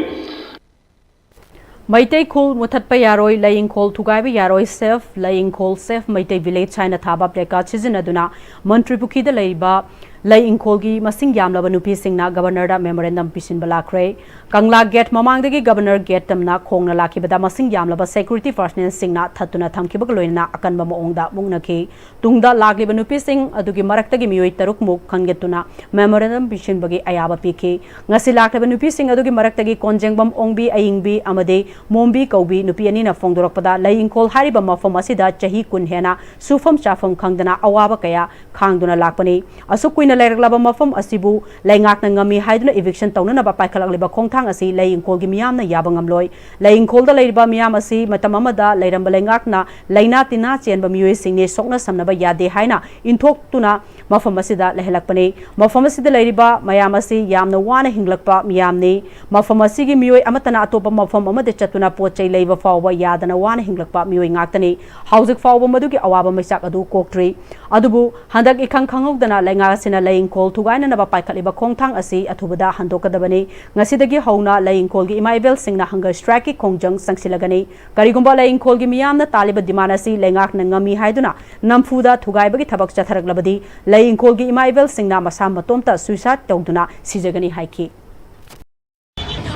Meitei ꯈꯨꯜ ꯃꯨꯊꯠꯄ ꯌꯥꯔꯣꯏ, ꯂꯩ ꯏꯪꯈꯣꯜ ꯊꯨꯒꯥꯏꯕ ꯌꯥꯔꯣꯏ, Save ꯂꯩ ꯏꯪꯈꯣꯜ, Save Meitei Village ꯍꯥꯏꯅ ꯊꯥꯕ placard ꯁꯤꯖꯤꯟꯅꯗꯨꯅ ꯃꯟꯇ꯭ꯔꯤ ꯄꯨꯈ꯭ꯔꯤꯗ ꯂꯩꯔꯤꯕ ꯂꯩ ꯏꯪꯈꯣꯜꯒꯤ ꯃꯁꯤꯡ ꯌꯥꯝꯂꯕ ꯅꯨꯄꯤꯁꯤꯡꯅ Governorꯗ memorandum ꯄꯤꯁꯤꯟꯕ ꯂꯥꯛꯈ꯭ꯔꯦ꯫ ꯀꯪꯂꯥ gate ꯃꯃꯥꯡꯗꯒꯤ Governor gate ꯇꯝꯅ ꯈꯣꯡꯅ ꯂꯥꯛꯈꯤꯕꯗ ꯃꯁꯤꯡ ꯌꯥꯝꯂꯕ security personnelꯁꯤꯡꯅ ꯊꯠꯇꯨꯅ ꯊꯝꯈꯤꯕꯒ ꯂꯣꯏꯅꯅ ꯑꯀꯟꯕ ꯃꯑꯣꯡꯗ ꯃꯨꯛꯅꯈꯤ꯫ ꯇꯨꯡꯗ ꯂꯥꯛꯂꯤꯕ ꯅꯨꯄꯤꯁꯤꯡ ꯑꯗꯨꯒꯤ ꯃꯔꯛꯇꯒꯤ ꯃꯤꯑꯣꯏ ꯇꯔꯨꯛꯃꯨꯛ ꯈꯟꯒꯠꯇꯨꯅ memorandum ꯄꯤꯁꯤꯟꯕꯒꯤ ꯑꯌꯥꯕ ꯄꯤꯈꯤ꯫ ꯉꯁꯤ ꯂꯥꯛꯂꯤꯕ ꯅꯨꯄꯤꯁꯤꯡ ꯑꯗꯨꯒꯤ ꯃꯔꯛꯇꯒꯤ ꯀꯣꯟꯖꯦꯡꯕꯝ ꯑꯣꯡꯕꯤ ꯑꯌꯤꯡꯕꯤ ꯑꯃꯗꯤ ꯃꯣꯝꯕꯤ ꯀꯧꯕꯤ ꯅꯨꯄꯤ ꯑꯅꯤꯅ ꯐꯣꯡꯗꯣꯔꯛꯄꯗ, ꯂꯩ ꯏꯪꯈꯣꯜ ꯍꯥꯏꯔꯤꯕ ꯃꯐꯝ ꯑꯁꯤꯗ ꯆꯍꯤ ꯀꯨꯟ ꯍꯦꯟꯅ ꯁꯨꯐꯝ ꯆꯥꯐꯝ ꯈꯪꯗꯅ ꯑꯋꯥꯕ ꯀꯌꯥ ꯈꯥꯡꯗꯨꯅ ꯂꯥꯛꯄꯅꯤ꯫ ꯑꯁꯨꯛ ꯀꯨꯏꯅ ꯂꯩꯔꯛꯂꯕ ꯃꯐꯝ ꯑꯁꯤꯕꯨ ꯂꯩꯉꯥꯛꯅ ꯉꯝꯃꯤ ꯍꯥꯏꯗꯨꯅ eviction ꯇꯧꯅꯅꯕ ꯄꯥꯏꯈꯠꯂꯛꯂꯤꯕ ꯈꯣꯡꯊꯥꯡ ꯑꯁꯤ ꯂꯩ ꯏꯪꯈꯣꯜꯒꯤ ꯃꯤꯌꯥꯝꯅ ꯌꯥꯕ ꯉꯝꯂꯣꯏ꯫ ꯂꯩ ꯏꯪꯈꯣꯜꯗ ꯂꯩꯔꯤꯕ ꯃꯤꯌꯥꯝ ꯑꯁꯤ ꯃꯇꯝ ꯑꯃꯗ ꯂꯩꯔꯝꯕ ꯂꯩꯉꯥꯛꯅ ꯂꯩꯅꯥ ꯇꯤꯟꯅꯥ ꯆꯦꯟꯕ ꯃꯤꯑꯣꯏꯁꯤꯡꯅꯤ, ꯁꯣꯛꯅ ꯁꯝꯅꯕ ꯌꯥꯗꯦ ꯍꯥꯏꯅ ꯏꯟꯊꯣꯛꯇꯨꯅ ꯃꯐꯝ ꯑꯁꯤꯗ ꯂꯩꯍꯜꯂꯛꯄꯅꯤ꯫ ꯃꯐꯝ ꯑꯁꯤꯗ ꯂꯩꯔꯤꯕ ꯃꯌꯥꯝ ꯑꯁꯤ ꯌꯥꯝꯅ ꯋꯥꯅ ꯍꯤꯡꯂꯛꯄ ꯃꯤꯌꯥꯝꯅꯤ꯫ ꯃꯐꯝ ꯑꯁꯤꯒꯤ ꯃꯤꯑꯣꯏ ꯑꯃꯠꯇꯅ ꯑꯇꯣꯞꯄ ꯃꯐꯝ ꯑꯃꯗ ꯆꯠꯇꯨꯅ ꯄꯣꯠ ꯆꯩ ꯂꯩꯕ ꯐꯥꯎꯕ ꯌꯥꯗꯅ ꯋꯥꯅ ꯍꯤꯡꯂꯛꯄ ꯃꯤꯑꯣꯏ ꯉꯥꯛꯇꯅꯤ꯫ ꯍꯧꯖꯤꯛ ꯐꯥꯎꯕ ꯃꯗꯨꯒꯤ ꯑꯋꯥꯕ ꯃꯩꯆꯥꯛ ꯑꯗꯨ ꯀꯣꯛꯇ꯭ꯔꯤ꯫ ꯑꯗꯨꯕꯨ ꯍꯟꯗꯛ ꯏꯈꯪ ꯈꯪꯍꯧꯗꯅ ꯂꯩꯉꯥꯛ ꯑꯁꯤꯅ ꯂꯩ ꯏꯪꯈꯣꯜ ꯊꯨꯒꯥꯏꯅꯅꯕ ꯄꯥꯏꯈꯠꯂꯤꯕ ꯈꯣꯡꯊꯥꯡ ꯑꯁꯤ ꯑꯊꯨꯕꯗ ꯍꯟꯗꯣꯛꯀꯗꯕꯅꯤ꯫ ꯉꯁꯤꯗꯒꯤ ꯍꯧꯅ ꯂꯩ ꯏꯪꯈꯣꯜꯒꯤ ꯏꯃꯥ ꯏꯕꯦꯜꯁꯤꯡꯅ hunger strikeꯀꯤ ꯈꯣꯡꯖꯪ ꯆꯪꯁꯤꯜꯂꯒꯅꯤ꯫ ꯀꯔꯤꯒꯨꯝꯕ ꯂꯩ ꯏꯪꯈꯣꯜꯒꯤ ꯃꯤꯌꯥꯝꯅ ꯇꯥꯜꯂꯤꯕ demand ꯑꯁꯤ ꯂꯩꯉꯥꯛꯅ ꯉꯝꯃꯤ ꯍꯥꯏꯗꯨꯅ ꯅꯝꯐꯨꯗ ꯊꯨꯒꯥꯏꯕꯒꯤ ꯊꯕꯛ ꯆꯠꯊꯔꯛꯂꯕꯗꯤ ꯂꯩ ꯏꯪꯈꯣꯜꯒꯤ ꯏꯃꯥ ꯏꯕꯦꯜꯁꯤꯡꯅ ꯃꯁꯥ ꯃꯇꯣꯝꯇ suicide ꯇꯧꯗꯨꯅ ꯁꯤꯖꯒꯅꯤ ꯍꯥꯏꯈꯤ꯫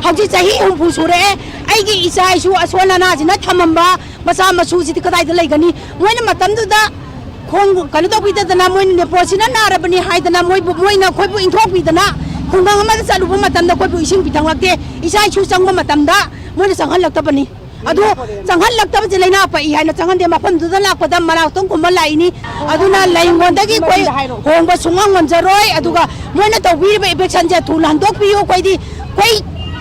ꯍꯧꯖꯤꯛ ꯆꯍꯤ ꯍꯨꯝꯐꯨ ꯁꯨꯔꯛꯑꯦ꯫ ꯑꯩꯒꯤ ꯏꯆꯥ ꯏꯁꯨ ꯑꯁꯣꯟ ꯑꯅꯥꯁꯤꯅ ꯊꯝꯃꯝꯕ ꯃꯆꯥ ꯃꯁꯨꯁꯤꯗꯤ ꯀꯗꯥꯏꯗ ꯂꯩꯒꯅꯤ? ꯃꯣꯏꯅ ꯃꯇꯝꯗꯨꯗ ꯈꯣꯡ ꯀꯩꯅꯣ ꯇꯧꯕꯤꯗꯗꯅ, ꯃꯣꯏꯅ ꯅꯦꯄꯣꯁꯤꯅ ꯅꯥꯔꯕꯅꯤ ꯍꯥꯏꯗꯅ ꯃꯣꯏꯕꯨ, ꯃꯣꯏꯅ ꯑꯩꯈꯣꯏꯕꯨ ꯏꯟꯊꯣꯛꯄꯤꯗꯅ, ꯈꯨꯡꯒꯪ ꯑꯃꯗ ꯆꯠꯂꯨꯕ ꯃꯇꯝꯗ ꯑꯩꯈꯣꯏꯕꯨ ꯏꯁꯤꯡ ꯄꯤꯊꯛꯂꯛꯇꯦ꯫ ꯏꯆꯥ ꯏꯁꯨ ꯆꯪꯕ ꯃꯇꯝꯗ ꯃꯣꯏꯅ ꯆꯪꯍꯜꯂꯛꯇꯕꯅꯤ꯫ ꯑꯗꯨ ꯆꯪꯍꯜꯂꯛꯇꯕꯁꯦ ꯂꯩꯅꯥ ꯄꯛꯏ ꯍꯥꯏꯅ ꯆꯪꯍꯟꯗꯦ꯫ ꯃꯐꯝꯗꯨꯗ ꯂꯥꯛꯄꯗ ꯃꯅꯥꯛꯇꯣꯡ ꯀꯨꯝꯕ ꯂꯥꯛꯏꯅꯤ꯫ ꯑꯗꯨꯅ ꯂꯩꯉꯣꯟꯗꯒꯤ ꯑꯩꯈꯣꯏ ꯍꯣꯡꯕ ꯁꯨꯡꯉꯝ ꯉꯝꯖꯔꯣꯏ꯫ ꯑꯗꯨꯒ ꯃꯣꯏꯅ ꯇꯧꯕꯤꯔꯤꯕ evictionꯁꯦ ꯊꯨꯅ ꯍꯟꯗꯣꯛꯄꯤꯌꯨ꯫ ꯑꯩꯈꯣꯏꯗꯤ ꯑꯩꯈꯣꯏ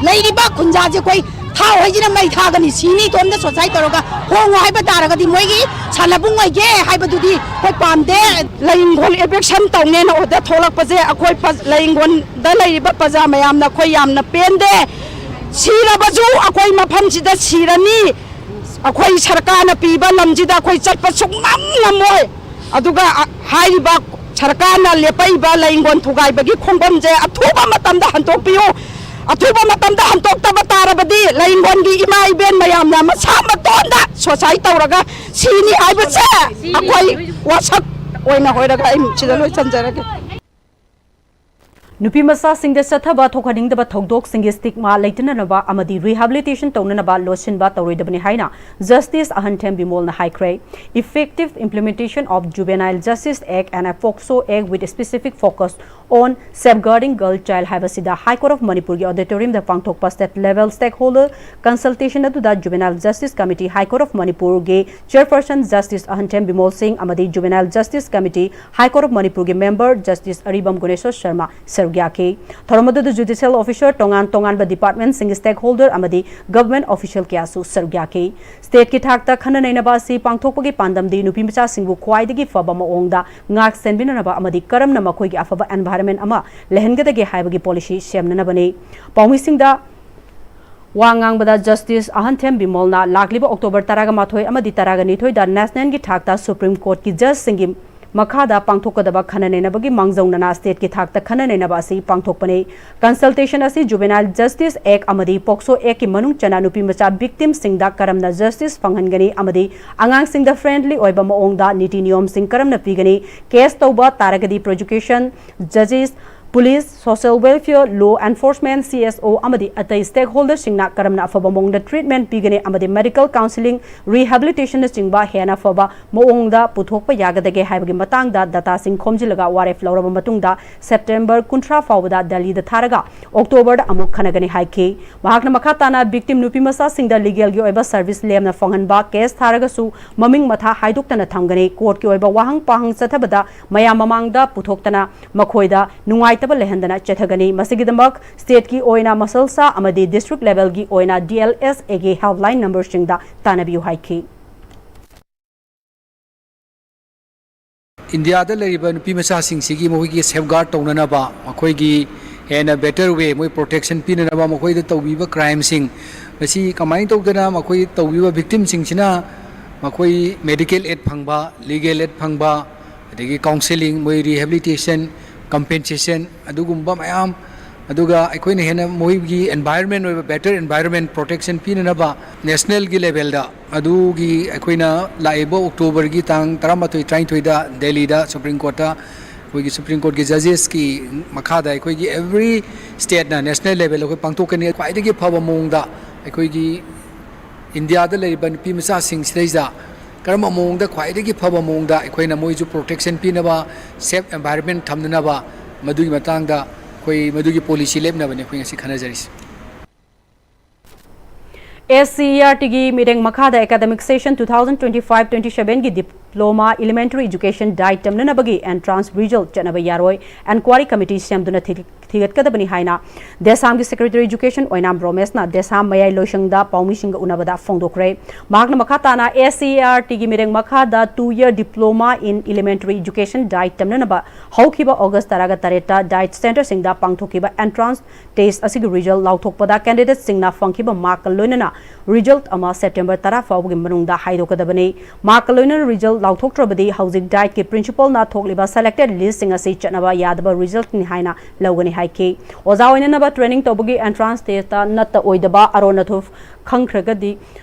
ꯂꯩꯔꯤꯕ ꯈꯨꯟꯖꯥꯁꯦ ꯑꯩꯈꯣꯏ ꯊꯥꯎ ꯍꯥꯏꯁꯤꯅ ꯃꯩ ꯊꯥꯒꯅꯤ, ꯁꯤꯅꯤ, ꯏꯇꯣꯝꯇ ꯁꯣꯁꯥꯏ ꯇꯧꯔꯒ ꯍꯣꯡꯉꯣ ꯍꯥꯏꯕ ꯇꯥꯔꯒꯗꯤ ꯃꯣꯏꯒꯤ ꯁꯥꯟꯅꯕꯨꯡ ꯑꯣꯏꯒꯦ ꯍꯥꯏꯕꯗꯨꯗꯤ ꯑꯩꯈꯣꯏ ꯄꯥꯝꯗꯦ꯫ ꯂꯩ ꯏꯪꯈꯣꯜ ꯏꯚꯤꯛꯁꯟ ꯇꯧꯅꯦꯅ ꯑꯣꯔꯗꯔ ꯊꯣꯛꯂꯛꯄꯁꯦ ꯑꯩꯈꯣꯏ ꯄ-, ꯂꯩ ꯏꯪꯈꯣꯜꯗ ꯂꯩꯔꯤꯕ ꯄ꯭ꯔꯖꯥ ꯃꯌꯥꯝꯅ ꯑꯩꯈꯣꯏ ꯌꯥꯝꯅ ꯄꯦꯟꯗꯦ꯫ ꯁꯤꯔꯕꯁꯨ ꯑꯩꯈꯣꯏ ꯃꯐꯝꯁꯤꯗ ꯁꯤꯔꯅꯤ꯫ ꯑꯩꯈꯣꯏ ꯁꯔꯀꯥꯔꯅ ꯄꯤꯕ ꯂꯝꯁꯤꯗ ꯑꯩꯈꯣꯏ ꯆꯠꯄ ꯁꯨꯡꯉꯝ ꯉꯝꯃꯣꯏ꯫ ꯑꯗꯨꯒ, ꯑ, ꯍꯥꯏꯔꯤꯕ ꯁꯔꯀꯥꯔꯅ ꯂꯦꯞꯄꯛꯏꯕ ꯂꯩ ꯏꯪꯈꯣꯜ ꯊꯨꯒꯥꯏꯕꯒꯤ ꯈꯣꯡꯕꯝꯁꯦ ꯑꯊꯨꯕ ꯃꯇꯝꯗ ꯍꯟꯗꯣꯛꯄꯤꯌꯨ꯫ ꯑꯊꯨꯕ ꯃꯇꯝꯗ ꯍꯟꯗꯣꯛꯇꯕ ꯇꯥꯔꯕꯗꯤ ꯂꯩ ꯏꯪꯈꯣꯜꯒꯤ ꯏꯃꯥ ꯏꯕꯦꯟ ꯃꯌꯥꯝꯅ ꯃꯁꯥ ꯃꯇꯣꯟꯗ ꯁꯣꯁꯥꯏ ꯇꯧꯔꯒ ꯁꯤꯅꯤ ꯍꯥꯏꯕꯁꯦ ꯑꯩꯈꯣꯏ ꯋꯥꯁꯛ ꯑꯣꯏꯅ ꯍꯣꯏꯔꯒ ꯑꯩ ꯁꯤꯗ ꯂꯣꯏꯁꯤꯟꯖꯔꯒꯦ꯫ ꯅꯨꯄꯤ ꯃꯆꯥꯁꯤꯡꯗ ꯆꯠꯊꯕ ꯊꯣꯛꯍꯟꯅꯤꯡꯗꯕ ꯊꯧꯗꯣꯛꯁꯤꯡꯒꯤ stigma ꯂꯩꯇꯅꯅꯕ ꯑꯃꯗꯤ rehabilitation ꯇꯧꯅꯅꯕ ꯂꯣꯠꯁꯤꯟꯕ ꯇꯧꯔꯣꯏꯗꯕꯅꯤ ꯍꯥꯏꯅ Justice ꯑꯍꯟꯊꯦꯝ ꯕꯤꯃꯣꯜꯅ ꯍꯥꯏꯈ꯭ꯔꯦ꯫ Effective implementation of Juvenile Justice Act and a POCSO Act with specific focus on safeguarding girl child ꯍꯥꯏꯕꯁꯤꯗ High Court of ꯃꯅꯤꯄꯨꯔꯒꯤ auditoriumꯗ ꯄꯥꯡꯊꯣꯛꯄ state level stakeholder consultation ꯑꯗꯨꯗ Juvenile Justice Committee, High Court of ꯃꯅꯤꯄꯨꯔꯒꯤ chairperson Justice ꯑꯍꯟꯊꯦꯝ ꯕꯤꯃꯣꯜ ꯁꯤꯡ ꯑꯃꯗꯤ Juvenile Justice Committee, High Court of ꯃꯅꯤꯄꯨꯔꯒꯤ member Justice ꯑꯔꯤꯕꯝ ꯒꯨꯅꯦꯁꯣꯔ ꯁꯔꯃ ꯁꯔꯨꯛ ꯌꯥꯈꯤ꯫ ꯊꯧꯔꯝ ꯑꯗꯨꯗ judicial officer, ꯇꯣꯉꯥꯟ ꯇꯣꯉꯥꯟꯕ departmentꯁꯤꯡꯒꯤ stakeholder ꯑꯃꯗꯤ government official ꯀꯌꯥꯁꯨ ꯁꯔꯨꯛ ꯌꯥꯈꯤ꯫ Stateꯀꯤ ꯊꯥꯛꯇ ꯈꯟꯅ ꯅꯩꯅꯕ ꯑꯁꯤ ꯄꯥꯡꯊꯣꯛꯄꯒꯤ ꯄꯥꯟꯗꯝꯗꯤ ꯅꯨꯄꯤ ꯃꯆꯥꯁꯤꯡꯕꯨ ꯈ꯭ꯋꯥꯏꯗꯒꯤ ꯐꯕ ꯃꯑꯣꯡꯗ ꯉꯥꯛ ꯁꯦꯟꯕꯤꯅꯅꯕ ꯑꯃꯗꯤ ꯀꯔꯝꯅ ꯃꯈꯣꯏꯒꯤ ꯑꯐꯕ environment ꯑꯃ ꯂꯩꯍꯟꯒꯗꯒꯦ ꯍꯥꯏꯕꯒꯤ policy ꯁꯦꯝꯅꯅꯕꯅꯤ꯫ ꯄꯥꯎꯃꯤꯁꯤꯡꯗ ꯋꯥ ꯉꯥꯡꯕꯗ Justice ꯑꯍꯟꯊꯦꯝ ꯕꯤꯃꯣꯜꯅ ꯂꯥꯛꯂꯤꯕ October ꯇꯔꯥꯃꯥꯊꯣꯏ ꯑꯃꯗꯤ ꯇꯔꯥꯅꯤꯊꯣꯏꯗ nationalꯒꯤ ꯊꯥꯛꯇ Supreme Courtꯀꯤ judgeꯁꯤꯡꯒꯤ ꯃꯈꯥꯗ ꯄꯥꯡꯊꯣꯛꯀꯗꯕ ꯈꯟꯅ ꯅꯩꯅꯕꯒꯤ ꯃꯥꯡꯖꯧꯅꯅ stateꯀꯤ ꯊꯥꯛꯇ ꯈꯟꯅ ꯅꯩꯅꯕ ꯑꯁꯤ ꯄꯥꯡꯊꯣꯛꯄꯅꯤ꯫ Consultation ꯑꯁꯤ Juvenile Justice Act ꯑꯃꯗꯤ POCSO Actꯀꯤ ꯃꯅꯨꯡ ꯆꯟꯅ ꯅꯨꯄꯤ ꯃꯆꯥ victimꯁꯤꯡꯗ ꯀꯔꯝꯅ justice ꯐꯪꯍꯟꯒꯅꯤ ꯑꯃꯗꯤ ꯑꯉꯥꯡꯁꯤꯡꯗ friendly ꯑꯣꯏꯕ ꯃꯑꯣꯡꯗ ꯅꯤꯇꯤ ꯅꯤꯌꯣꯝꯁꯤꯡ ꯀꯔꯝꯅ ꯄꯤꯒꯅꯤ, case ꯇꯧꯕ ꯇꯥꯔꯒꯗꯤ prosecution, judges, police, social welfare, law enforcement, CSO ꯑꯃꯗꯤ ꯑꯇꯩ stakeholderꯁꯤꯡꯅ ꯀꯔꯝꯅ ꯑꯐꯕ ꯃꯑꯣꯡꯗ treatment ꯄꯤꯒꯅꯤ ꯑꯃꯗꯤ medical counselling, rehabilitationꯅꯆꯤꯡꯕ ꯍꯦꯟꯅ ꯐꯕ ꯃꯑꯣꯡꯗ ꯄꯨꯊꯣꯛꯄ ꯌꯥꯒꯗꯒꯦ ꯍꯥꯏꯕꯒꯤ ꯃꯇꯥꯡꯗ dataꯁꯤꯡ ꯈꯣꯝꯖꯤꯜꯂꯒ ꯋꯥꯔꯦꯞ ꯂꯧꯔꯕ ꯃꯇꯨꯡꯗ September ꯀꯨꯟꯊ꯭ꯔꯥ ꯐꯥꯎꯕꯗ Delhiꯗ ꯊꯥꯔꯒ Octoberꯗ ꯑꯃꯨꯛ ꯈꯟꯅꯒꯅꯤ ꯍꯥꯏꯈꯤ꯫ ꯃꯍꯥꯛꯅ ꯃꯈꯥ ꯇꯥꯅ victim ꯅꯨꯄꯤ ꯃꯆꯥꯁꯤꯡꯗ legalꯒꯤ ꯑꯣꯏꯕ service ꯂꯦꯝꯅ ꯐꯪꯍꯟꯕ, case ꯊꯥꯔꯒꯁꯨ ꯃꯃꯤꯡ ꯃꯊꯥ ꯍꯥꯏꯗꯣꯛꯇꯅ ꯊꯝꯒꯅꯤ, courtꯀꯤ ꯑꯣꯏꯕ ꯋꯥꯍꯪ ꯄꯥꯍꯪ ꯆꯠꯊꯕꯗ ꯃꯌꯥꯝ ꯃꯃꯥꯡꯗ ꯄꯨꯊꯣꯛꯇꯅ ꯃꯈꯣꯏꯗ ꯅꯨꯡꯉꯥꯏ ꯇꯕ ꯂꯩꯍꯟꯗꯅ ꯆꯠꯊꯒꯅꯤ꯫ ꯃꯁꯤꯒꯤꯗꯃꯛ stateꯀꯤ ꯑꯣꯏꯅ ꯃꯁꯜꯁꯥ ꯑꯃꯗꯤ district levelꯒꯤ ꯑꯣꯏꯅ D L S Aꯒꯤ helpline numberꯁꯤꯡꯗ ꯇꯥꯟꯅꯕꯤꯌꯨ ꯍꯥꯏꯈꯤ꯫ ꯏꯟꯗꯤꯌꯥꯗ ꯂꯩꯔꯤꯕ ꯅꯨꯄꯤ ꯃꯆꯥꯁꯤꯡꯁꯤꯒꯤ ꯃꯈꯣꯏꯒꯤ safeguard ꯇꯧꯅꯅꯕ, ꯃꯈꯣꯏꯒꯤ ꯍꯦꯟꯅ better way, ꯃꯣꯏ protection ꯄꯤꯅꯅꯕ, ꯃꯈꯣꯏꯗ ꯇꯧꯕꯤꯕ crimeꯁꯤꯡ ꯃꯁꯤ ꯀꯃꯥꯏꯅ ꯇꯧꯗꯅ ꯃꯈꯣꯏ ꯇꯧꯕꯤꯕ victimꯁꯤꯡꯁꯤꯅ ꯃꯈꯣꯏ medical aid ꯐꯪꯕ, legal aid ꯐꯪꯕ, ꯑꯗꯒꯤ counselling, ꯃꯣꯏ rehabilitation, compensation, ꯑꯗꯨꯒꯨꯝꯕ ꯃꯌꯥꯝ, ꯑꯗꯨꯒ ꯑꯩꯈꯣꯏꯅ ꯍꯦꯟꯅ ꯃꯣꯏꯒꯤ environment ꯑꯣꯏꯕ better environment protection ꯄꯤꯅꯅꯕ nationalꯒꯤ levelꯗ ꯑꯗꯨꯒꯤ ꯑꯩꯈꯣꯏꯅ ꯂꯥꯛꯏꯕ Octoberꯒꯤ ꯇꯥꯡ ꯇꯔꯥꯃꯥꯊꯣꯏ, ꯇꯔꯥꯅꯤꯊꯣꯏꯗ ꯗꯦꯜꯂꯤꯗ Supreme Courtꯇ ꯑꯩꯈꯣꯏꯒꯤ Supreme Courtꯀꯤ judgesꯀꯤ ꯃꯈꯥꯗ ꯑꯩꯈꯣꯏꯒꯤ every stateꯅ national level ꯑꯩꯈꯣꯏ ꯄꯥꯡꯊꯣꯛꯀꯅꯤ꯫ ꯈ꯭ꯋꯥꯏꯗꯒꯤ ꯐꯕ ꯃꯑꯣꯡꯗ ꯑꯩꯈꯣꯏꯒꯤ ꯏꯟꯗꯤꯌꯥꯗ ꯂꯩꯔꯤꯕ ꯅꯨꯄꯤ ꯃꯆꯥꯁꯤꯡꯁꯤꯗꯩꯗ ꯀꯔꯝꯕ ꯃꯑꯣꯡꯗ, ꯈ꯭ꯋꯥꯏꯗꯒꯤ ꯐꯕ ꯃꯑꯣꯡꯗ ꯑꯩꯈꯣꯏꯅ ꯃꯣꯏꯁꯨ protection ꯄꯤꯅꯕ, safe environment ꯊꯝꯅꯅꯕ, ꯃꯗꯨꯒꯤ ꯃꯇꯥꯡꯗ ꯑꯩꯈꯣꯏ ꯃꯗꯨꯒꯤ policy ꯂꯦꯞꯅꯕꯅꯤ ꯑꯩꯈꯣꯏ ꯉꯁꯤ ꯈꯟꯅꯖꯔꯤꯁꯤ꯫ S C E R Tꯒꯤ ꯃꯤꯠꯌꯦꯡ ꯃꯈꯥꯗ academic session two thousand twenty five twenty sevenꯒꯤ diploma elementary education diet ꯇꯝꯅꯅꯕꯒꯤ entrance result ꯆꯠꯅꯕ ꯌꯥꯔꯣꯏ꯫ Enquiry committee ꯁꯦꯝꯗꯨꯅ ꯊꯤ-, ꯊꯤꯒꯠꯀꯗꯕꯅꯤ ꯍꯥꯏꯅ DESAMꯒꯤ Secretary Education ꯑꯣꯏꯅꯥꯝ ꯔꯣꯃꯦꯁꯅ DESAM ꯃꯌꯥꯏ ꯂꯣꯏꯁꯪꯗ ꯄꯥꯎꯃꯤꯁꯤꯡꯒ ꯎꯅꯕꯗ ꯐꯣꯡꯗꯣꯛꯈ꯭ꯔꯦ꯫ ꯃꯍꯥꯛꯅ ꯃꯈꯥ ꯇꯥꯅ S C E R Tꯒꯤ ꯃꯤꯠꯌꯦꯡ ꯃꯈꯥꯗ two year diploma in elementary education diet ꯇꯝꯅꯅꯕ ꯍꯧꯈꯤꯕ August ꯇꯔꯥꯒ ꯇꯔꯦꯠꯇ diet centreꯁꯤꯡꯗ ꯄꯥꯡꯊꯣꯛꯈꯤꯕ entrance test ꯑꯁꯤꯒꯤ result ꯂꯥꯎꯊꯣꯛꯄꯗ candidateꯁꯤꯡꯅ ꯐꯪꯈꯤꯕ markꯀ ꯂꯣꯏꯅꯅ result ꯑꯃ September ꯇꯔꯥ ꯐꯥꯎꯕꯒꯤ ꯃꯅꯨꯡꯗ ꯍꯥꯏꯗꯣꯛꯀꯗꯕꯅꯤ꯫ Markꯀ ꯂꯣꯏꯅꯅ result ꯂꯥꯎꯊꯣꯛꯇ꯭ꯔꯕꯗꯤ ꯍꯧꯖꯤꯛ dietꯀꯤ principalꯅ ꯊꯣꯛꯂꯤꯕ selected listꯁꯤꯡ ꯑꯁꯤ ꯆꯠꯅꯕ ꯌꯥꯗꯕ resultꯅꯤ ꯍꯥꯏꯅ ꯂꯧꯒꯅꯤ ꯍꯥꯏꯈꯤ꯫ ꯑꯣꯖꯥ ꯑꯣꯏꯅꯅꯕ training ꯇꯧꯕꯒꯤ entrance testꯇ ꯅꯠꯇ ꯑꯣꯏꯗꯕ ꯑꯔꯣꯟ ꯑꯊꯨꯞ ꯈꯪꯈ꯭ꯔꯒꯗꯤ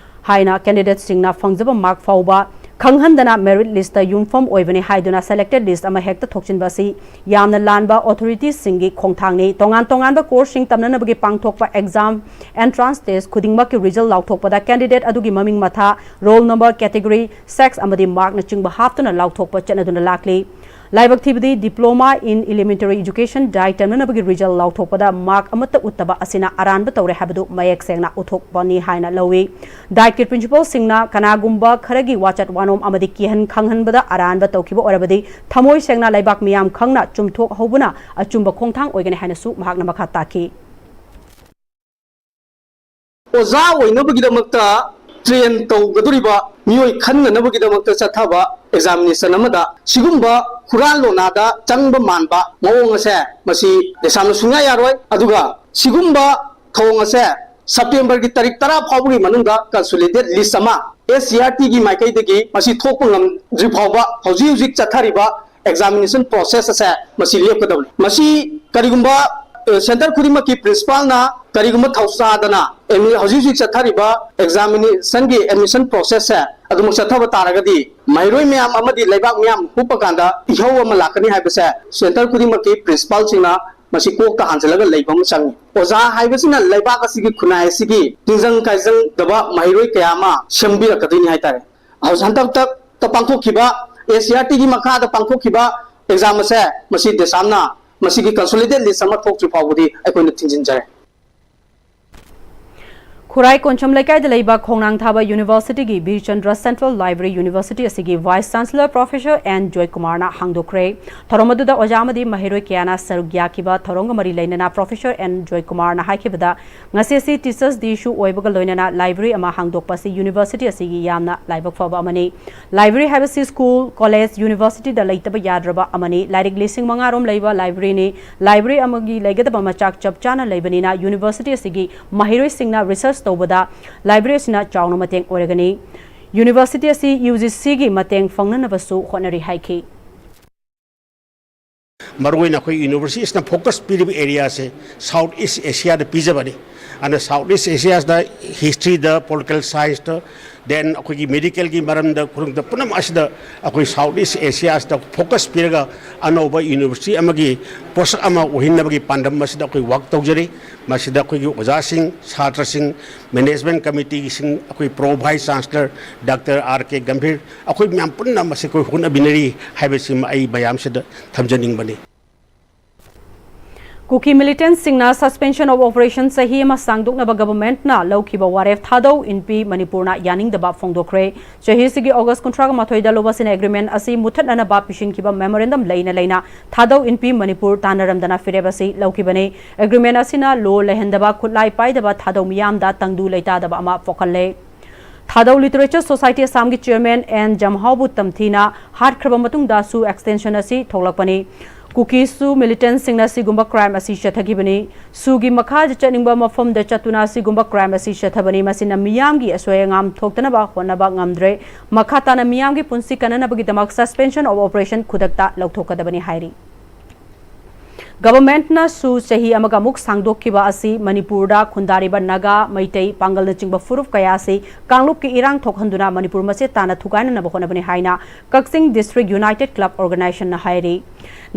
ꯍꯥꯏꯅ candidateꯁꯤꯡꯅ ꯐꯪꯖꯕ mark ꯐꯥꯎꯕ ꯈꯪꯍꯟꯗꯅ merit listꯇ ꯌꯨꯝꯐꯝ ꯑꯣꯏꯕꯅꯤ ꯍꯥꯏꯗꯨꯅ selected list ꯑꯃ ꯍꯦꯛꯇ ꯊꯣꯛꯆꯤꯟꯕ ꯑꯁꯤ ꯌꯥꯝꯅ ꯂꯥꯟꯕ authoritiesꯁꯤꯡꯒꯤ ꯈꯣꯡꯊꯥꯡꯅꯤ꯫ ꯇꯣꯉꯥꯟ ꯇꯣꯉꯥꯟꯕ courseꯁꯤꯡ ꯇꯝꯅꯅꯕꯒꯤ ꯄꯥꯡꯊꯣꯛꯄ exam, entrance test ꯈꯨꯗꯤꯡꯃꯛꯀꯤ result ꯂꯥꯎꯊꯣꯛꯄꯗ candidate ꯑꯗꯨꯒꯤ ꯃꯃꯤꯡ ꯃꯊꯥ, roll number, category, sex ꯑꯃꯗꯤ markꯅꯆꯤꯡꯕ ꯍꯥꯞꯇꯨꯅ ꯂꯥꯎꯊꯣꯛꯄ ꯆꯠꯅꯗꯨꯅ ꯂꯥꯛꯂꯤ꯫ ꯂꯥꯏꯕꯛ ꯊꯤꯕꯗꯤ Diploma in Elementary Education, DEET ꯇꯝꯅꯅꯕꯒꯤ result ꯂꯥꯎꯊꯣꯛꯄꯗ mark ꯑꯃꯠꯇ ꯎꯠꯇꯕ ꯑꯁꯤꯅ ꯑꯔꯥꯟꯕ ꯇꯧꯔꯦ ꯍꯥꯏꯕꯗꯨ ꯃꯌꯦꯛ ꯁꯦꯡꯅ ꯎꯠꯊꯣꯛꯄꯅꯤ ꯍꯥꯏꯅ ꯂꯧꯏ꯫ DEETꯀꯤ principalꯁꯤꯡꯅ ꯀꯅꯥꯒꯨꯝꯕ ꯈꯔꯒꯤ ꯋꯥꯆꯠ ꯋꯥꯅꯣꯝ ꯑꯃꯗꯤ ꯀꯤꯍꯟ ꯈꯪꯍꯟꯕꯗ ꯑꯔꯥꯟꯕ ꯇꯧꯈꯤꯕ ꯑꯣꯏꯔꯕꯗꯤ ꯊꯃꯣꯏ ꯁꯦꯡꯅ ꯂꯩꯕꯥꯛ ꯃꯤꯌꯥꯝ ꯈꯪꯅ ꯆꯨꯝꯊꯣꯛꯍꯧꯕꯅ ꯑꯆꯨꯝꯕ ꯈꯣꯡꯊꯥꯡ ꯑꯣꯏꯒꯅꯤ ꯍꯥꯏꯅꯁꯨ ꯃꯍꯥꯛꯅ ꯃꯈꯥ ꯇꯥꯈꯤ꯫ ꯑꯣꯖꯥ ꯑꯣꯏꯅꯕꯒꯤꯗꯃꯛꯇ train ꯇꯧꯒꯗꯧꯔꯤꯕ ꯃꯤꯑꯣꯏ ꯈꯟꯅꯅꯕꯒꯤꯗꯃꯛꯇ ꯆꯠꯊꯕ examination ꯑꯃꯗ ꯁꯤꯒꯨꯝꯕ ꯍꯨꯔꯥꯟ ꯂꯣꯟꯅꯥꯗ ꯆꯪꯕ ꯃꯥꯟꯕ ꯃꯑꯣꯡ ꯑꯁꯦ ꯃꯁꯤ ꯗꯦꯁꯥꯝꯅ ꯁꯨꯡꯌꯥ ꯌꯥꯔꯣꯏ꯫ ꯑꯗꯨꯒ ꯁꯤꯒꯨꯝꯕ ꯊꯧꯑꯣꯡ ꯑꯁꯦ Septemberꯒꯤ ꯇꯥꯔꯤꯛ ꯇꯔꯥ ꯐꯥꯎꯕꯒꯤ ꯃꯅꯨꯡꯗ consolidate list ꯑꯃ SCERTꯒꯤ ꯃꯥꯏꯀꯩꯗꯒꯤ ꯃꯁꯤ ꯊꯣꯛꯄ ꯉꯝꯗ꯭ꯔꯤ ꯐꯥꯎꯕ ꯍꯧꯖꯤꯛ ꯍꯧꯖꯤꯛ ꯆꯠꯊꯔꯤꯕ examination process ꯑꯁꯦ ꯃꯁꯤ ꯂꯦꯞꯀꯗꯕꯅꯤ꯫ ꯃꯁꯤ ꯀꯔꯤꯒꯨꯝꯕ, ꯑ, centre ꯈꯨꯗꯤꯡꯃꯛꯀꯤ principalꯅ ꯀꯔꯤꯒꯨꯝꯕ ꯊꯧꯁꯥꯗꯅ ꯑꯦꯗꯃꯤ-, ꯍꯧꯖꯤꯛ ꯍꯧꯖꯤꯛ ꯆꯠꯊꯔꯤꯕ examinationꯒꯤ admission processꯁꯦ ꯑꯗꯨꯃꯛ ꯆꯠꯊꯕ ꯇꯥꯔꯒꯗꯤ ꯃꯍꯩꯔꯣꯏ ꯃꯌꯥꯝ ꯑꯃꯗꯤ ꯂꯩꯕꯥꯛ ꯃꯤꯌꯥꯝ ꯍꯨꯞꯄ ꯀꯥꯟꯗ ꯏꯍꯧ ꯑꯃ ꯂꯥꯛꯀꯅꯤ ꯍꯥꯏꯕꯁꯦ centre ꯈꯨꯗꯤꯡꯃꯛꯀꯤ principalꯁꯤꯡꯅ ꯃꯁꯤ ꯀꯣꯛꯇ ꯍꯥꯟꯖꯤꯜꯂꯒ ꯂꯩꯕ ꯑꯃ ꯆꯪꯉꯤ꯫ ꯑꯣꯖꯥ ꯍꯥꯏꯕꯁꯤꯅ ꯂꯩꯕꯥꯛ ꯑꯁꯤꯒꯤ ꯈꯨꯟꯅꯥꯏ ꯑꯁꯤꯒꯤ ꯇꯤꯟꯖꯪ ꯀꯥꯏꯖꯪꯗꯕ ꯃꯍꯩꯔꯣꯏ ꯀꯌꯥ ꯑꯃ ꯁꯦꯝꯕꯤꯔꯛꯀꯗꯣꯏꯅꯤ ꯍꯥꯏꯇꯥꯔꯦ꯫ ꯍꯧꯖꯤꯛ ꯍꯟꯗꯛꯇ ꯄꯥꯡꯊꯣꯛꯈꯤꯕ SCERTꯒꯤ ꯃꯈꯥꯗ ꯄꯥꯡꯊꯣꯛꯈꯤꯕ exam ꯑꯁꯦ ꯃꯁꯤ ꯗꯦꯁꯥꯝꯅ ꯃꯁꯤꯒꯤ consolidate list ꯑꯃ ꯊꯣꯛꯇ꯭ꯔꯤ ꯐꯥꯎꯕꯗꯤ ꯑꯩꯈꯣꯏꯅ ꯊꯤꯡꯖꯤꯟꯖꯔꯦ꯫ ꯈꯨꯔꯥꯏ ꯀꯣꯟꯁꯝ ꯂꯩꯀꯥꯏꯗ ꯂꯩꯕ ꯈꯣꯡꯅꯥꯡ ꯊꯥꯕ Universityꯒꯤ ꯕꯤꯔꯆꯟꯗ꯭ꯔ Central Library University ꯑꯁꯤꯒꯤ Vice Chancellor Professor N ꯖꯣꯏꯀꯨꯃꯥꯔꯅ ꯍꯥꯡꯗꯣꯛꯈ꯭ꯔꯦ꯫ ꯊꯧꯔꯝ ꯑꯗꯨꯗ ꯑꯣꯖꯥ ꯑꯃꯗꯤ ꯃꯍꯩꯔꯣꯏ ꯀꯌꯥꯅ ꯁꯔꯨꯛ ꯌꯥꯈꯤꯕ ꯊꯧꯔꯝꯒ ꯃꯔꯤ ꯂꯩꯅꯅ Professor N ꯖꯣꯏꯀꯨꯃꯥꯔꯅ ꯍꯥꯏꯈꯤꯕꯗ, ꯉꯁꯤ ꯑꯁꯤ Teachers Dayꯁꯨ ꯑꯣꯏꯕꯒ ꯂꯣꯏꯅꯅ library ꯑꯃ ꯍꯥꯡꯗꯣꯛꯄ ꯑꯁꯤ University ꯑꯁꯤꯒꯤ ꯌꯥꯝꯅ ꯂꯥꯏꯕꯛ ꯐꯕ ꯑꯃꯅꯤ꯫ Library ꯍꯥꯏꯕꯁꯤ school, college, universityꯗ ꯂꯩꯇꯕ ꯌꯥꯗ꯭ꯔꯕ ꯑꯃꯅꯤ꯫ ꯂꯥꯏꯔꯤꯛ ꯂꯤꯁꯤꯡ ꯃꯉꯥ ꯔꯣꯝ ꯂꯩꯕ libraryꯅꯤ꯫ Library ꯑꯃꯒꯤ ꯂꯩꯒꯗꯕ ꯃꯆꯥꯛ ꯆꯞ ꯆꯥꯅ ꯂꯩꯕꯅꯤꯅ University ꯑꯁꯤꯒꯤ ꯃꯍꯩꯔꯣꯏꯁꯤꯡꯅ research ꯇꯧꯕꯗ library ꯑꯁꯤꯅ ꯆꯥꯎꯅ ꯃꯇꯦꯡ ꯑꯣꯏꯔꯒꯅꯤ꯫ University ꯑꯁꯤ UGCꯒꯤ ꯃꯇꯦꯡ ꯐꯪꯅꯅꯕꯁꯨ ꯍꯣꯠꯅꯔꯤ ꯍꯥꯏꯈꯤ꯫ ꯃꯔꯨꯑꯣꯏꯅ ꯑꯩꯈꯣꯏ universityꯁꯤꯅ focus ꯄꯤꯔꯤꯕ areaꯁꯦ South East Asiaꯗ ꯄꯤꯖꯕꯅꯤ꯫ ꯑꯗꯨꯅ South East Asiaꯗ historyꯗ, political scienceꯇ, Then ꯑꯩꯈꯣꯏꯒꯤ ꯃꯦꯗꯤꯀꯦꯜꯒꯤ ꯃꯔꯝꯗ ꯈꯨꯗꯤꯡꯃꯛ ꯄꯨꯝꯅꯃꯛ ꯑꯁꯤꯗ ꯑꯩꯈꯣꯏ ꯁꯥꯎꯠ ꯏꯁ ꯑꯦꯁꯤꯌꯥꯁꯤꯗ ꯐꯣꯀꯁ ꯄꯤꯔꯒ ꯑꯅꯧꯕ ꯌꯨꯅꯤꯚꯔꯁꯤꯇꯤ ꯑꯃꯒꯤ ꯄꯣꯠꯁꯛ ꯑꯃ ꯑꯣꯏꯍꯟꯅꯕꯒꯤ ꯄꯥꯟꯗꯝ ꯑꯁꯤꯗ ꯑꯩꯈꯣꯏ ꯋꯥꯛ ꯇꯧꯖꯔꯤ꯫ ꯃꯁꯤꯗ ꯑꯩꯈꯣꯏꯒꯤ ꯑꯣꯖꯥꯁꯤꯡ, ꯁꯥꯇ꯭ꯔꯁꯤꯡ, ꯃꯦꯅꯦꯖꯃꯦꯟ ꯀꯃꯤꯇꯤꯁꯤꯡ, ꯑꯩꯈꯣꯏ ꯄ꯭ꯔꯣ ꯚꯥꯏꯁ ꯆꯥꯟꯁꯂꯔ ꯗꯥꯛꯇꯔ ꯑꯥꯔ ꯀꯦ ꯒꯝꯚꯤꯔ, ꯑꯩꯈꯣꯏ ꯃꯌꯥꯝ ꯄꯨꯟꯅ ꯃꯁꯤ ꯑꯩꯈꯣꯏ ꯍꯣꯠꯅꯃꯤꯟꯅꯔꯤ ꯍꯥꯏꯕꯁꯤꯃ ꯑꯩ ꯃꯌꯥꯝꯁꯤꯗ ꯊꯝꯖꯅꯤꯡꯕꯅꯤ꯫ ꯀꯨꯀꯤ ꯃꯤꯂꯤꯇꯦꯟꯠꯁꯤꯡꯅ Suspension of Operation ꯆꯍꯤ ꯑꯃ ꯁꯥꯡꯗꯣꯛꯅꯕ ꯒꯚꯔꯟꯃꯦꯟꯠꯅ ꯂꯧꯈꯤꯕ ꯋꯥꯔꯦꯞ ꯊꯥꯗꯧ ꯏꯟꯄꯤ ꯃꯅꯤꯄꯨꯔꯅ ꯌꯥꯅꯤꯡꯗꯕ ꯐꯣꯡꯗꯣꯛꯈ꯭ꯔꯦ꯫ ꯆꯍꯤꯁꯤꯒꯤ ꯑꯣꯒꯁ ꯀꯨꯟꯊ꯭ꯔꯥꯒ ꯃꯥꯊꯣꯏꯗ ꯂꯣꯕꯁꯤꯅ ꯑꯦꯒ꯭ꯔꯤꯃꯦꯟꯠ ꯑꯁꯤ ꯃꯨꯠꯊꯠꯅꯅꯕ ꯄꯤꯁꯤꯟꯈꯤꯕ ꯃꯦꯃꯣꯔꯦꯟꯗꯝ ꯂꯩꯅ ꯂꯩꯅ ꯊꯥꯗꯧ ꯏꯟꯄꯤ ꯃꯅꯤꯄꯨꯔ ꯇꯥꯟꯅꯔꯝꯗꯅ ꯐꯤꯔꯦꯞ ꯑꯁꯤ ꯂꯧꯈꯤꯕꯅꯤ꯫ ꯑꯦꯒ꯭ꯔꯤꯃꯦꯟꯠ ꯑꯁꯤꯅ ꯂꯣ ꯂꯩꯍꯟꯗꯕ, ꯈꯨꯠꯂꯥꯏ ꯄꯥꯏꯗꯕ ꯊꯥꯗꯧ ꯃꯤꯌꯥꯝꯗ ꯇꯪꯗꯨ ꯂꯩꯇꯥꯗꯕ ꯑꯃ ꯄꯣꯛꯍꯜꯂꯦ꯫ ꯊꯥꯗꯧ ꯂꯤꯇꯔꯦꯆꯔ ꯁꯣꯁꯥꯏꯇꯤ ꯑꯁꯥꯝꯒꯤ ꯆꯤꯌꯔꯃꯦꯟ ꯑꯦꯟ ꯖꯝꯍꯥꯎꯕꯨ ꯇꯝꯊꯤꯅ ꯍꯥꯠꯈ꯭ꯔꯕ ꯃꯇꯨꯡꯗꯁꯨ ꯑꯦꯛꯁꯇꯦꯟꯁꯟ ꯑꯁꯤ ꯊꯣꯛꯂꯛꯄꯅꯤ꯫ ꯀꯨꯀꯤꯁꯨ ꯃꯤꯂꯤꯇꯦꯟꯠꯁꯤꯡꯅ ꯁꯤꯒꯨꯝꯕ ꯀ꯭ꯔꯥꯏꯝ ꯑꯁꯤ ꯆꯠꯊꯈꯤꯕꯅꯤ꯫ ꯁꯨꯒꯤ ꯃꯈꯥꯗ ꯆꯠꯅꯤꯡꯕ ꯃꯐꯝꯗ ꯆꯠꯇꯨꯅ ꯁꯤꯒꯨꯝꯕ ꯀ꯭ꯔꯥꯏꯝ ꯑꯁꯤ ꯆꯠꯊꯕꯅꯤ꯫ ꯃꯁꯤꯅ ꯃꯤꯌꯥꯝꯒꯤ ꯑꯁꯣꯏ ꯑꯉꯥꯝ ꯊꯣꯛꯇꯅꯕ ꯍꯣꯠꯅꯕ ꯉꯝꯗ꯭ꯔꯦ꯫ ꯃꯈꯥ ꯇꯥꯅ ꯃꯤꯌꯥꯝꯒꯤ ꯄꯨꯟꯁꯤ ꯀꯟꯅꯅꯕꯒꯤꯗꯃꯛ Suspension of Operation ꯈꯨꯗꯛꯇ ꯂꯧꯊꯣꯛꯀꯗꯕꯅꯤ ꯍꯥꯏꯔꯤ꯫ ꯒꯚꯔꯟꯃꯦꯟꯠꯅꯁꯨ ꯆꯍꯤ ꯑꯃꯒ ꯑꯃꯨꯛ ꯁꯥꯡꯗꯣꯛꯈꯤꯕ ꯑꯁꯤ ꯃꯅꯤꯄꯨꯔꯗ ꯈꯨꯟꯗꯥꯔꯤꯕ ꯅꯥꯒꯥ, ꯃꯩꯇꯩ, ꯄꯥꯡꯒꯜꯅꯆꯤꯡꯕ ꯐꯨꯔꯨꯞ ꯀꯌꯥ ꯑꯁꯤ ꯀꯥꯡꯂꯨꯞꯀꯤ ꯏꯔꯥꯡ ꯊꯣꯛꯍꯟꯗꯨꯅ ꯃꯅꯤꯄꯨꯔ ꯃꯆꯦꯠ ꯇꯥꯅ ꯊꯨꯒꯥꯏꯅꯅꯕ ꯍꯣꯠꯅꯕꯅꯤ ꯍꯥꯏꯅ ꯀꯛꯆꯤꯡ ꯗꯤꯁꯇ꯭ꯔꯤꯛ ꯌꯨꯅꯥꯏꯇꯦꯗ ꯀ꯭ꯂꯕ ꯑꯣꯔꯒꯅꯥꯏꯖꯦꯁꯟꯅ ꯍꯥꯏꯔꯤ꯫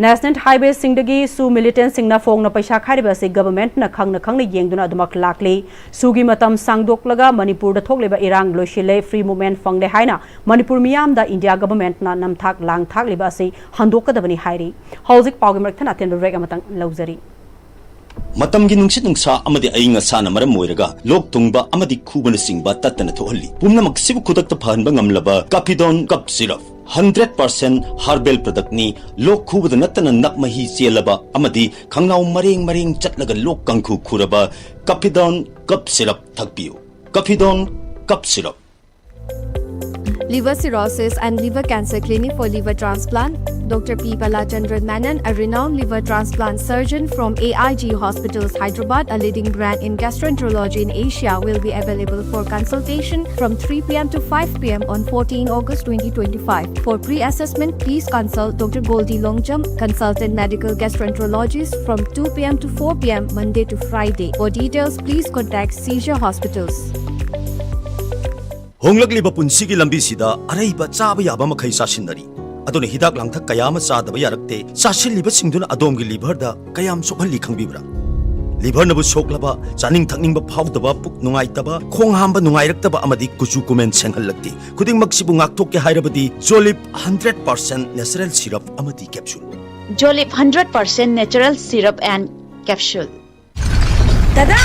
ꯅꯦꯁꯅꯦꯜ ꯍꯥꯏꯋꯦꯁꯤꯡꯗꯒꯤꯁꯨ ꯃꯤꯂꯤꯇꯦꯟꯠꯁꯤꯡꯅ ꯐꯣꯡꯅ ꯄꯩꯁꯥ ꯈꯥꯏꯔꯤꯕ ꯑꯁꯤ ꯒꯚꯔꯟꯃꯦꯟꯠꯅ ꯈꯪꯅ ꯈꯪꯅ ꯌꯦꯡꯗꯨꯅ ꯑꯗꯨꯃꯛ ꯂꯥꯛꯂꯤ꯫ ꯁꯨꯒꯤ ꯃꯇꯝ ꯁꯥꯡꯗꯣꯛꯂꯒ ꯃꯅꯤꯄꯨꯔꯗ ꯊꯣꯛꯂꯤꯕ ꯏꯔꯥꯡ ꯂꯣꯏꯁꯤꯜꯂꯦ, ꯐ꯭ꯔꯤ ꯃꯨꯚꯃꯦꯟꯠ ꯐꯪꯂꯦ ꯍꯥꯏꯅ ꯃꯅꯤꯄꯨꯔ ꯃꯤꯌꯥꯝꯗ ꯏꯟꯗꯤꯌꯥ ꯒꯚꯔꯟꯃꯦꯟꯠꯅ ꯅꯝꯊꯥꯛ ꯂꯥꯡꯊꯥꯛꯂꯤꯕ ꯑꯁꯤ ꯍꯟꯗꯣꯛꯀꯗꯕꯅꯤ ꯍꯥꯏꯔꯤ꯫ ꯍꯧꯖꯤꯛ ꯄꯥꯎꯒꯤ ꯃꯔꯛ ꯊꯠꯅ ꯑꯇꯦꯟꯕ ꯕ꯭ꯔꯦꯛ ꯑꯃꯇꯪ ꯂꯧꯖꯔꯤ꯫ ꯃꯇꯝꯒꯤ ꯅꯨꯡꯁꯤꯠ ꯅꯨꯡꯁꯥ ꯑꯃꯗꯤ ꯑꯏꯪ ꯑꯁꯥꯅ ꯃꯔꯝ ꯑꯣꯏꯔꯒ ꯂꯣꯛ ꯊꯨꯡꯕ ꯑꯃꯗꯤ ꯈꯨꯕꯅꯆꯤꯡꯕ ꯇꯠꯇꯅ ꯊꯣꯛꯍꯜꯂꯤ꯫ ꯄꯨꯝꯅꯃꯛꯁꯤꯕꯨ ꯈꯨꯗꯛꯇ ꯐꯍꯟꯕ ꯉꯝꯂꯕ ꯀꯥꯐꯤꯗꯣꯟ cough syrup, hundred percent herbal ꯄ꯭ꯔꯗꯛꯅꯤ꯫ ꯂꯣꯛ ꯈꯨꯕꯗ ꯅꯠꯇꯅ ꯅꯞ ꯃꯍꯤ ꯆꯦꯜꯂꯕ ꯑꯃꯗꯤ ꯈꯪꯅꯥꯎ ꯃꯔꯦꯡ ꯃꯔꯦꯡ ꯆꯠꯂꯒ ꯂꯣꯛ ꯀꯥꯡꯈꯨ ꯈꯨꯔꯕ ꯀꯥꯐꯤꯗꯣꯟ ꯀꯞ ꯁꯤꯔꯞ ꯊꯛꯄꯤꯌꯨ꯫ ꯀꯥꯐꯤꯗꯣꯟ cough syrup. Liver Cirrhosis and Liver Cancer Clinic for Liver Transplant. Doctor P Palachandran Menon, a renowned liver transplant surgeon from A I G Hospitals, Hyderabad, a leading brand in gastroenterology in Asia, will be available for consultation from three p m to five p m on fourteen August twenty twenty-five. For pre-assessment, please consult Doctor Goldie Longjam, consultant medical gastroenterologist, from two p m to four p m Monday to Friday. For details, please contact Seizure Hospitals. ꯍꯣꯡꯂꯛꯂꯤꯕ ꯄꯨꯟꯁꯤꯒꯤ ꯂꯝꯕꯤꯁꯤꯗ ꯑꯔꯩꯕ ꯆꯥꯕ ꯌꯥꯕ ꯃꯈꯩ ꯆꯥꯁꯤꯟꯅꯔꯤ꯫ ꯑꯗꯨꯅ ꯍꯤꯗꯥꯛ ꯂꯥꯡꯊꯛ ꯀꯌꯥ ꯑꯃ ꯆꯥꯗꯕ ꯌꯥꯔꯛꯇꯦ꯫ ꯆꯥꯁꯤꯜꯂꯤꯕꯁꯤꯡꯗꯨꯅ ꯑꯗꯣꯝꯒꯤ liverꯗ ꯀꯌꯥꯝ ꯁꯣꯛꯍꯜꯂꯤ ꯈꯪꯕꯤꯕ꯭ꯔꯥ? Liverꯅꯕꯨ ꯁꯣꯛꯂꯕ, ꯆꯥꯅꯤꯡ ꯊꯛꯅꯤꯡꯕ ꯐꯥꯎꯗꯕ, ꯄꯨꯛ ꯅꯨꯡꯉꯥꯏꯇꯕ, ꯈꯣꯡ ꯍꯥꯝꯕ ꯅꯨꯡꯉꯥꯏꯔꯛꯇꯕ ꯑꯃꯗꯤ ꯀꯨꯆꯨ ꯀꯨꯃꯦꯟ ꯁꯦꯡꯍꯜꯂꯛꯇꯦ꯫ ꯈꯨꯗꯤꯡꯃꯛꯁꯤꯕꯨ ꯉꯥꯛꯊꯣꯛꯀꯦ ꯍꯥꯏꯔꯕꯗꯤ Jolib hundred percent natural syrup ꯑꯃꯗꯤ capsule꯫ Jolib hundred percent natural syrup and capsule꯫ ꯗꯗꯥ!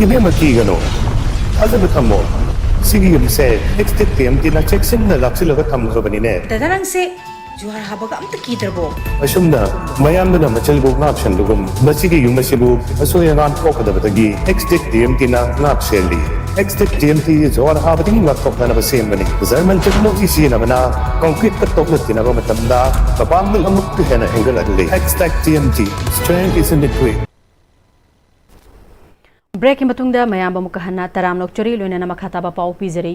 ꯏꯕꯦꯝꯃ, ꯀꯤꯒꯅꯨ꯫ ꯊꯥꯖꯕ ꯊꯝꯃꯣ꯫ ꯁꯤꯒꯤ ꯌꯨꯝꯁꯦ Extech TMTꯅ ꯆꯦꯛꯁꯤꯟꯅ ꯂꯥꯛꯁꯤꯜꯂꯒ ꯊꯝꯈ꯭ꯔꯕꯅꯤꯅꯦ꯫ ꯗꯗꯥ, ꯅꯪꯁꯦ ꯖꯨꯍꯥꯔ ꯍꯥꯕꯒ ꯑꯝꯇ ꯀꯤꯗ꯭ꯔꯕꯣ? ꯑꯁꯨꯝꯅ ꯃꯌꯥꯝꯗꯨꯅ ꯃꯆꯜꯕꯨ ꯉꯥꯛꯁꯦꯟꯕꯒꯨꯝ, ꯃꯁꯤꯒꯤ ꯌꯨꯝ ꯑꯁꯤꯕꯨ ꯑꯁꯣꯏ ꯑꯉꯥꯝ ꯊꯣꯛꯀꯗꯕꯗꯒꯤ Extech TMTꯅ ꯉꯥꯛꯁꯦꯜꯂꯤ꯫ Extech TMT ꯖꯨꯍꯥꯔ ꯍꯥꯕꯗꯒꯤ ꯉꯥꯛꯊꯣꯛꯅꯅꯕ ꯁꯦꯝꯕꯅꯤ꯫ German technology ꯁꯤꯖꯤꯟꯅꯕꯅ concreteꯀ ꯇꯣꯛꯅ ꯇꯤꯟꯅꯕ ꯃꯇꯝꯗ ꯃꯄꯥꯡꯒꯜ ꯑꯃꯨꯛꯀ ꯍꯦꯟꯅ ꯍꯦꯟꯒꯠꯍꯜꯂꯤ꯫ Extech TMT, strength is in the grit꯫ Breakꯀꯤ ꯃꯇꯨꯡꯗ ꯃꯌꯥꯝꯕꯨ ꯑꯃꯨꯛꯀ ꯍꯟꯅ ꯇꯔꯥꯝꯅ ꯑꯣꯛꯆꯔꯤ, ꯂꯣꯏꯅꯅ ꯃꯈꯥ ꯇꯥꯕ ꯄꯥꯎ ꯄꯤꯖꯔꯤ꯫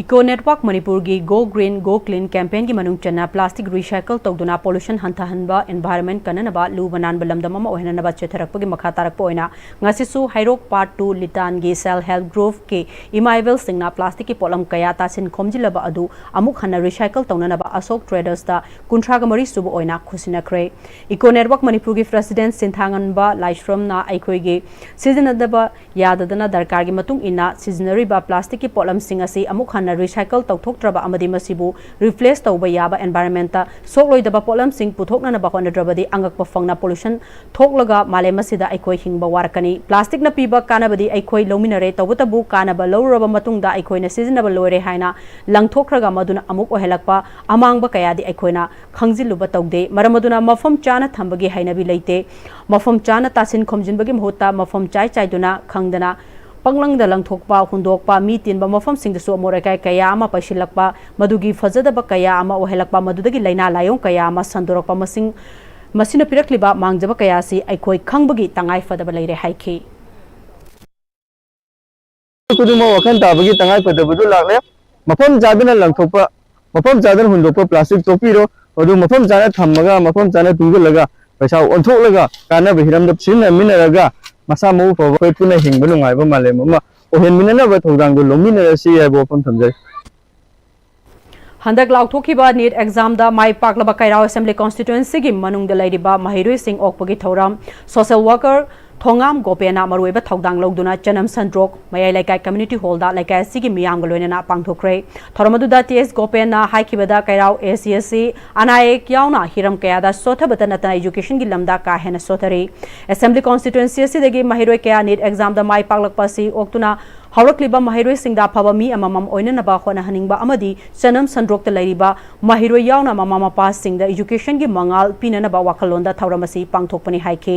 Eco Network ꯃꯅꯤꯄꯨꯔꯒꯤ Go Green, Go Clean campaignꯒꯤ ꯃꯅꯨꯡ ꯆꯟꯅ plastic recycle ꯇꯧꯗꯨꯅ pollution ꯍꯟꯊꯍꯟꯕ, environment ꯀꯟꯅꯅꯕ, ꯂꯨꯕ ꯅꯥꯟꯕ ꯂꯝꯗꯝ ꯑꯃ ꯑꯣꯏꯍꯟꯅꯅꯕ ꯆꯦꯊꯔꯛꯄꯒꯤ ꯃꯈꯥ ꯇꯥꯔꯛꯄ ꯑꯣꯏꯅ ꯉꯁꯤꯁꯨ ꯍꯩꯔꯣꯛ Part two ꯂꯤꯇꯥꯟꯒꯤ Self Help Groupꯀꯤ ꯏꯃꯥ ꯏꯕꯦꯜꯁꯤꯡꯅ plasticꯀꯤ ꯄꯣꯠꯂꯝ ꯀꯌꯥ ꯇꯥꯁꯤꯟ ꯈꯣꯝꯖꯤꯜꯂꯕ ꯑꯗꯨ ꯑꯃꯨꯛ ꯍꯟꯅ recycle ꯇꯧꯅꯅꯕ ꯑꯁꯣꯛ Tradersꯇ ꯀꯨꯟꯊ꯭ꯔꯥꯒ ꯃꯔꯤ ꯁꯨꯕ ꯑꯣꯏꯅ ꯈꯨꯠꯁꯤꯟꯅꯈ꯭ꯔꯦ꯫ Eco Network ꯃꯅꯤꯄꯨꯔꯒꯤ president ꯁꯤꯟꯊꯥꯉꯟꯕ ꯂꯥꯏꯁ꯭ꯔꯝꯅ ꯑꯩꯈꯣꯏꯒꯤ ꯁꯤꯖꯤꯟꯅꯗꯕ ꯌꯥꯗꯗꯅ ꯗꯔꯀꯥꯔꯒꯤ ꯃꯇꯨꯡ ꯏꯟꯅ ꯁꯤꯖꯤꯟꯅꯔꯤꯕ plasticꯀꯤ ꯄꯣꯠꯂꯝꯁꯤꯡ ꯑꯁꯤ ꯑꯃꯨꯛ ꯍꯟꯅ recycle ꯇꯧꯊꯣꯛꯇ꯭ꯔꯕ ꯑꯃꯗꯤ ꯃꯁꯤꯕꯨ replace ꯇꯧꯕ ꯌꯥꯕ environmentꯇ ꯁꯣꯛꯂꯣꯏꯗꯕ ꯄꯣꯠꯂꯝꯁꯤꯡ ꯄꯨꯊꯣꯛꯅꯅꯕ ꯍꯣꯠꯅꯗ꯭ꯔꯕꯗꯤ ꯑꯉꯛꯄ ꯐꯪꯅ pollution ꯊꯣꯛꯂꯒ ꯃꯥꯂꯦꯝ ꯑꯁꯤꯗ ꯑꯩꯈꯣꯏ ꯍꯤꯡꯕ ꯋꯥꯔꯛꯀꯅꯤ꯫ Plasticꯅ ꯄꯤꯕ ꯀꯥꯟꯅꯕꯗꯤ ꯑꯩꯈꯣꯏ ꯂꯧꯃꯤꯟꯅꯔꯦ, ꯇꯧꯕꯇꯕꯨ ꯀꯥꯟꯅꯕ ꯂꯧꯔꯨꯔꯕ ꯃꯇꯨꯡꯗ ꯑꯩꯈꯣꯏꯅ ꯁꯤꯖꯤꯟꯅꯕ ꯂꯣꯏꯔꯦ ꯍꯥꯏꯅ ꯂꯪꯊꯣꯛꯈ꯭ꯔꯒ ꯃꯗꯨꯅ ꯑꯃꯨꯛ ꯑꯣꯏꯍꯜꯂꯛꯄ ꯑꯃꯥꯡꯕ ꯀꯌꯥꯗꯤ ꯑꯩꯈꯣꯏꯅ ꯈꯪꯖꯤꯜꯂꯨꯕ ꯇꯧꯗꯦ꯫ ꯃꯔꯝ ꯑꯗꯨꯅ ꯃꯐꯝ ꯆꯥꯅ ꯊꯝꯕꯒꯤ ꯍꯩꯅꯕꯤ ꯂꯩꯇꯦ꯫ ꯃꯐꯝ ꯆꯥꯅ ꯇꯥꯁꯤꯟ ꯈꯣꯝꯖꯤꯟꯕꯒꯤ ꯃꯍꯨꯠꯇ ꯃꯐꯝ ꯆꯥꯏ ꯆꯥꯏꯗꯨꯅ ꯈꯪꯗꯅ ꯄꯪꯂꯪꯗ ꯂꯪꯊꯣꯛꯄ, ꯍꯨꯟꯗꯣꯛꯄ, ꯃꯤ ꯇꯤꯟꯕ ꯃꯐꯝꯁꯤꯡꯗꯁꯨ ꯑꯃꯣꯠ ꯑꯀꯥꯏ ꯀꯌꯥ ꯑꯃ ꯄꯩꯁꯤꯜꯂꯛꯄ, ꯃꯗꯨꯒꯤ ꯐꯖꯗꯕ ꯀꯌꯥ ꯑꯃ ꯑꯣꯏꯍꯜꯂꯛꯄ, ꯃꯗꯨꯗꯒꯤ ꯂꯥꯏꯅꯥ ꯂꯥꯏꯑꯣꯡ ꯀꯌꯥ ꯑꯃ ꯁꯟꯗꯣꯔꯛꯄ, ꯃꯁꯤꯡ, ꯃꯁꯤꯅ ꯄꯤꯔꯛꯂꯤꯕ ꯃꯥꯡꯖꯕ ꯀꯌꯥ ꯑꯁꯤ ꯑꯩꯈꯣꯏ ꯈꯪꯕꯒꯤ ꯇꯉꯥꯏ ꯐꯗꯕ ꯂꯩꯔꯦ ꯍꯥꯏꯈꯤ꯫ ꯈꯨꯗꯤꯡꯃꯛ ꯋꯥꯈꯜ ꯇꯥꯕꯒꯤ ꯇꯉꯥꯏ ꯐꯗꯕꯗꯨ ꯂꯥꯛꯂꯦ꯫ ꯃꯐꯝ ꯆꯥꯗꯅ ꯂꯪꯊꯣꯛꯄ, ꯃꯐꯝ ꯆꯥꯗꯅ ꯍꯨꯟꯗꯣꯛꯄ plastic ꯇꯣꯛꯄꯤꯔꯣ꯫ ꯃꯗꯨ ꯃꯐꯝ ꯆꯥꯅ ꯊꯝꯃꯒ, ꯃꯐꯝ ꯆꯥꯅ ꯇꯨꯡꯁꯤꯜꯂꯒ, ꯄꯩꯁꯥ ꯑꯣꯟꯊꯣꯛꯂꯒ ꯀꯥꯟꯅꯕ ꯍꯤꯔꯝꯗ ꯁꯤꯖꯤꯟꯅꯃꯤꯟꯅꯔꯒ ꯃꯁꯥ ꯃꯎ ꯐꯕ ꯑꯩꯈꯣꯏ ꯄꯨꯟꯅ ꯍꯤꯡꯕ ꯅꯨꯡꯉꯥꯏꯕ ꯃꯥꯂꯦꯝ ꯑꯃ ꯑꯣꯏꯍꯟꯃꯤꯟꯅꯅꯕ ꯊꯧꯗꯥꯡꯗꯨ ꯂꯧꯃꯤꯟꯅꯔꯁꯤ ꯍꯥꯏꯕ ꯋꯥꯐꯝ ꯊꯝꯖꯔꯤ꯫ ꯍꯟꯗꯛ ꯂꯥꯎꯊꯣꯛꯈꯤꯕ ꯅꯤꯠ ꯑꯦꯛꯖꯥꯝꯗ ꯃꯥꯏ ꯄꯥꯛꯂꯕ ꯀꯩꯔꯥꯎ ꯑꯦꯁꯦꯝꯕ꯭ꯂꯤ ꯀꯣꯟꯁꯇꯤꯇ꯭ꯋꯦꯟꯁꯤꯒꯤ ꯃꯅꯨꯡꯗ ꯂꯩꯔꯤꯕ ꯃꯍꯩꯔꯣꯏꯁꯤꯡ ꯑꯣꯛꯄꯒꯤ ꯊꯧꯔꯝ ꯁꯣꯁꯦꯜ ꯋꯥꯔꯀꯔ ꯊꯣꯉꯥꯝ ꯒꯣꯄꯦꯟꯅ ꯃꯔꯨꯑꯣꯏꯕ ꯊꯧꯗꯥꯡ ꯂꯧꯗꯨꯅ ꯆꯅꯝ ꯁꯟꯗ꯭ꯔꯣꯛ ꯃꯌꯥꯏ ꯂꯩꯀꯥꯏ ꯀꯝꯃ꯭ꯌꯨꯅꯤꯇꯤ ꯍꯣꯜꯗ ꯂꯩꯀꯥꯏ ꯑꯁꯤꯒꯤ ꯃꯤꯌꯥꯝꯒ ꯂꯣꯏꯅꯅ ꯄꯥꯡꯊꯣꯛꯈ꯭ꯔꯦ꯫ ꯊꯧꯔꯝ ꯑꯗꯨꯗ ꯇꯤ ꯑꯦꯁ ꯒꯣꯄꯦꯟꯅ ꯍꯥꯏꯈꯤꯕꯗ ꯀꯩꯔꯥꯎ ꯑꯦ ꯁꯤ ꯑꯦꯁ ꯁꯤ ꯑꯅꯥ ꯑꯌꯦꯛ ꯌꯥꯎꯅ ꯍꯤꯔꯝ ꯀꯌꯥꯗ ꯁꯣꯊꯕꯇ ꯅꯠꯇꯅ ꯏꯖꯨꯀꯦꯁꯟꯒꯤ ꯂꯝꯗ ꯀꯥ ꯍꯦꯟꯅ ꯁꯣꯊꯔꯤ꯫ ꯑꯦꯁꯦꯝꯕ꯭ꯂꯤ ꯀꯣꯟꯁꯇꯤꯇ꯭ꯋꯦꯟꯁꯤ ꯑꯁꯤꯗꯒꯤ ꯃꯍꯩꯔꯣꯏ ꯀꯌꯥ ꯅꯤꯠ ꯑꯦꯛꯖꯥꯝꯗ ꯃꯥꯏ ꯄꯥꯛꯂꯛꯄ ꯑꯁꯤ ꯑꯣꯛꯇꯨꯅ ꯍꯧꯔꯛꯂꯤꯕ ꯃꯍꯩꯔꯣꯏꯁꯤꯡꯗ ꯑꯐꯕ ꯃꯤ ꯑꯃꯃꯝ ꯑꯣꯏꯅꯅꯕ ꯍꯣꯠꯅꯍꯟꯅꯤꯡꯕ ꯑꯃꯗꯤ ꯆꯅꯝ ꯁꯟꯗ꯭ꯔꯣꯛꯇ ꯂꯩꯔꯤꯕ ꯃꯍꯩꯔꯣꯏ ꯌꯥꯎꯅ ꯃꯃꯥ ꯃꯄꯥꯁꯤꯡꯗ ꯏꯖꯨꯀꯦꯁꯟꯒꯤ ꯃꯉꯥꯜ ꯄꯤꯅꯅꯕ ꯋꯥꯈꯜꯂꯣꯟꯗ ꯊꯧꯔꯝ ꯑꯁꯤ ꯄꯥꯡꯊꯣꯛꯄꯅꯤ ꯍꯥꯏꯈꯤ꯫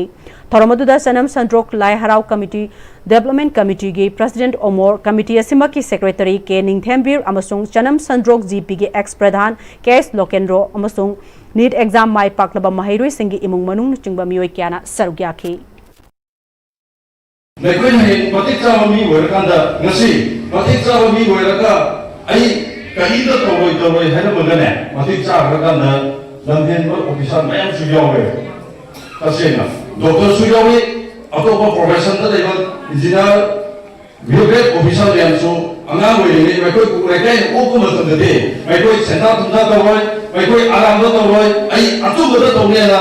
ꯊꯧꯔꯝ ꯑꯗꯨꯗ ꯆꯅꯝ ꯁꯟꯗ꯭ꯔꯣꯛ ꯂꯥꯏ ꯍꯔꯥꯎ ꯀꯃꯤꯇꯤ, ꯗꯦꯕꯂꯞꯃꯦꯟ ꯀꯃꯤꯇꯤꯒꯤ ꯄ꯭ꯔꯁꯤꯗꯦꯟꯠ ꯑꯣꯃꯣꯔ, ꯀꯃꯤꯇꯤ ꯑꯁꯤꯃꯛꯀꯤ ꯁꯦꯀ꯭ꯔꯦꯇꯔꯤ ꯀꯦ ꯅꯤꯡꯊꯦꯝꯕꯤꯔ ꯑꯃꯁꯨꯡ ꯆꯅꯝ ꯁꯟꯗ꯭ꯔꯣꯛ ꯖꯤ ꯄꯤꯒꯤ ꯑꯦꯛꯁ ꯄ꯭ꯔꯙꯥꯟ ꯀꯦ ꯑꯦꯁ ꯂꯣꯀꯦꯟꯗ꯭ꯔꯣ ꯑꯃꯁꯨꯡ ꯅꯤꯠ ꯑꯦꯛꯖꯥꯝ ꯃꯥꯏ ꯄꯥꯛꯂꯕ ꯃꯍꯩꯔꯣꯏꯁꯤꯡꯒꯤ ꯏꯃꯨꯡ ꯃꯅꯨꯡꯅꯆꯤꯡꯕ ꯃꯤꯑꯣꯏ ꯀꯌꯥꯅ ꯁꯔꯨꯛ ꯌꯥꯈꯤ꯫ ꯅꯈꯣꯏꯅ ꯍꯌꯦꯡ ꯃꯇꯤꯛ ꯆꯥꯕ ꯃꯤ ꯑꯣꯏꯔꯀꯥꯟꯗ, ꯉꯁꯤ ꯃꯇꯤꯛ ꯆꯥꯕ ꯃꯤ ꯑꯣꯏꯔꯒ ꯑꯩ ꯀꯔꯤꯝꯇ ꯇꯧꯔꯣꯏ ꯇꯧꯔꯣꯏ ꯍꯥꯏꯔꯝꯃꯒꯅꯦ, ꯃꯇꯤꯛ ꯆꯥꯈ꯭ꯔꯀꯥꯟꯗ ꯂꯝꯍꯦꯟꯕ ꯑꯣꯐꯤꯁꯥꯔ ꯃꯌꯥꯝꯁꯨ ꯌꯥꯎꯔꯦ꯫ ꯇꯁꯦꯡꯅ ꯗꯣꯛꯇꯔꯁꯨ ꯌꯥꯎꯏ, ꯑꯇꯣꯞꯄ ꯄ꯭ꯔꯣꯐꯦꯁꯟꯗ ꯂꯩꯕ ꯏꯟꯖꯤꯅꯤꯌꯥꯔ, ꯕ꯭ꯌꯨꯔꯣꯀ꯭ꯔꯦꯠ ꯑꯣꯐꯤꯁꯥꯔ ꯃꯌꯥꯝꯁꯨ꯫ ꯑꯉꯥꯡ ꯑꯣꯏꯔꯤꯉꯩ ꯃꯈꯣꯏ ꯂꯩꯀꯥꯏꯅ ꯑꯣꯛꯄ ꯃꯇꯝꯗꯗꯤ ꯃꯈꯣꯏ ꯁꯦꯟꯖꯥ ꯊꯨꯝꯖꯥ ꯇꯧꯔꯣꯏ, ꯃꯈꯣꯏ ꯑꯔꯥꯝꯕ ꯇꯧꯔꯣꯏ, ꯑꯩ ꯑꯆꯨꯝꯕꯗ ꯇꯧꯅꯦꯅ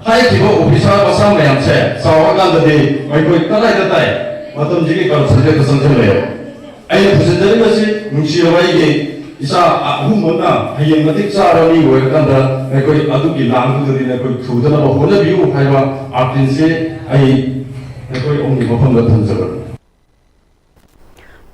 ꯍꯥꯏꯈꯤꯕ ꯑꯣꯐꯤꯁꯥꯔ ꯃꯆꯥ ꯃꯌꯥꯝꯁꯦ ꯆꯥꯎꯔꯀꯥꯟꯗꯗꯤ ꯃꯈꯣꯏ ꯀꯗꯥꯏꯗ ꯇꯥꯏ? ꯃꯇꯝꯁꯤꯒꯤ ꯀꯔꯞꯁꯟꯁꯦ ꯍꯦꯛꯇ ꯆꯪꯁꯤꯜꯂꯛꯑꯦ꯫ ꯑꯩꯅ ꯄꯨꯁꯤꯟꯖꯔꯤꯕꯁꯤ ꯅꯨꯡꯁꯤꯔꯕ ꯑꯩꯒꯤ ꯏꯆꯥ ꯑꯍꯨꯝꯃꯛꯅ ꯍꯌꯦꯡ ꯃꯇꯤꯛ ꯆꯥꯕ ꯃꯤ ꯑꯣꯏꯔꯀꯥꯟꯗ ꯅꯈꯣꯏ ꯑꯗꯨꯒꯤ ꯂꯥꯡꯗꯨꯗꯗꯤ ꯅꯈꯣꯏ ꯊꯨꯗꯅꯕ ꯍꯣꯠꯅꯕꯤꯌꯨ ꯍꯥꯏꯕ ꯑꯥꯔꯇꯤꯟꯁꯦ ꯑꯩ ꯅꯈꯣꯏ ꯑꯍꯨꯝꯒꯤ ꯃꯐꯝꯗ ꯊꯝꯖꯕꯅꯤ꯫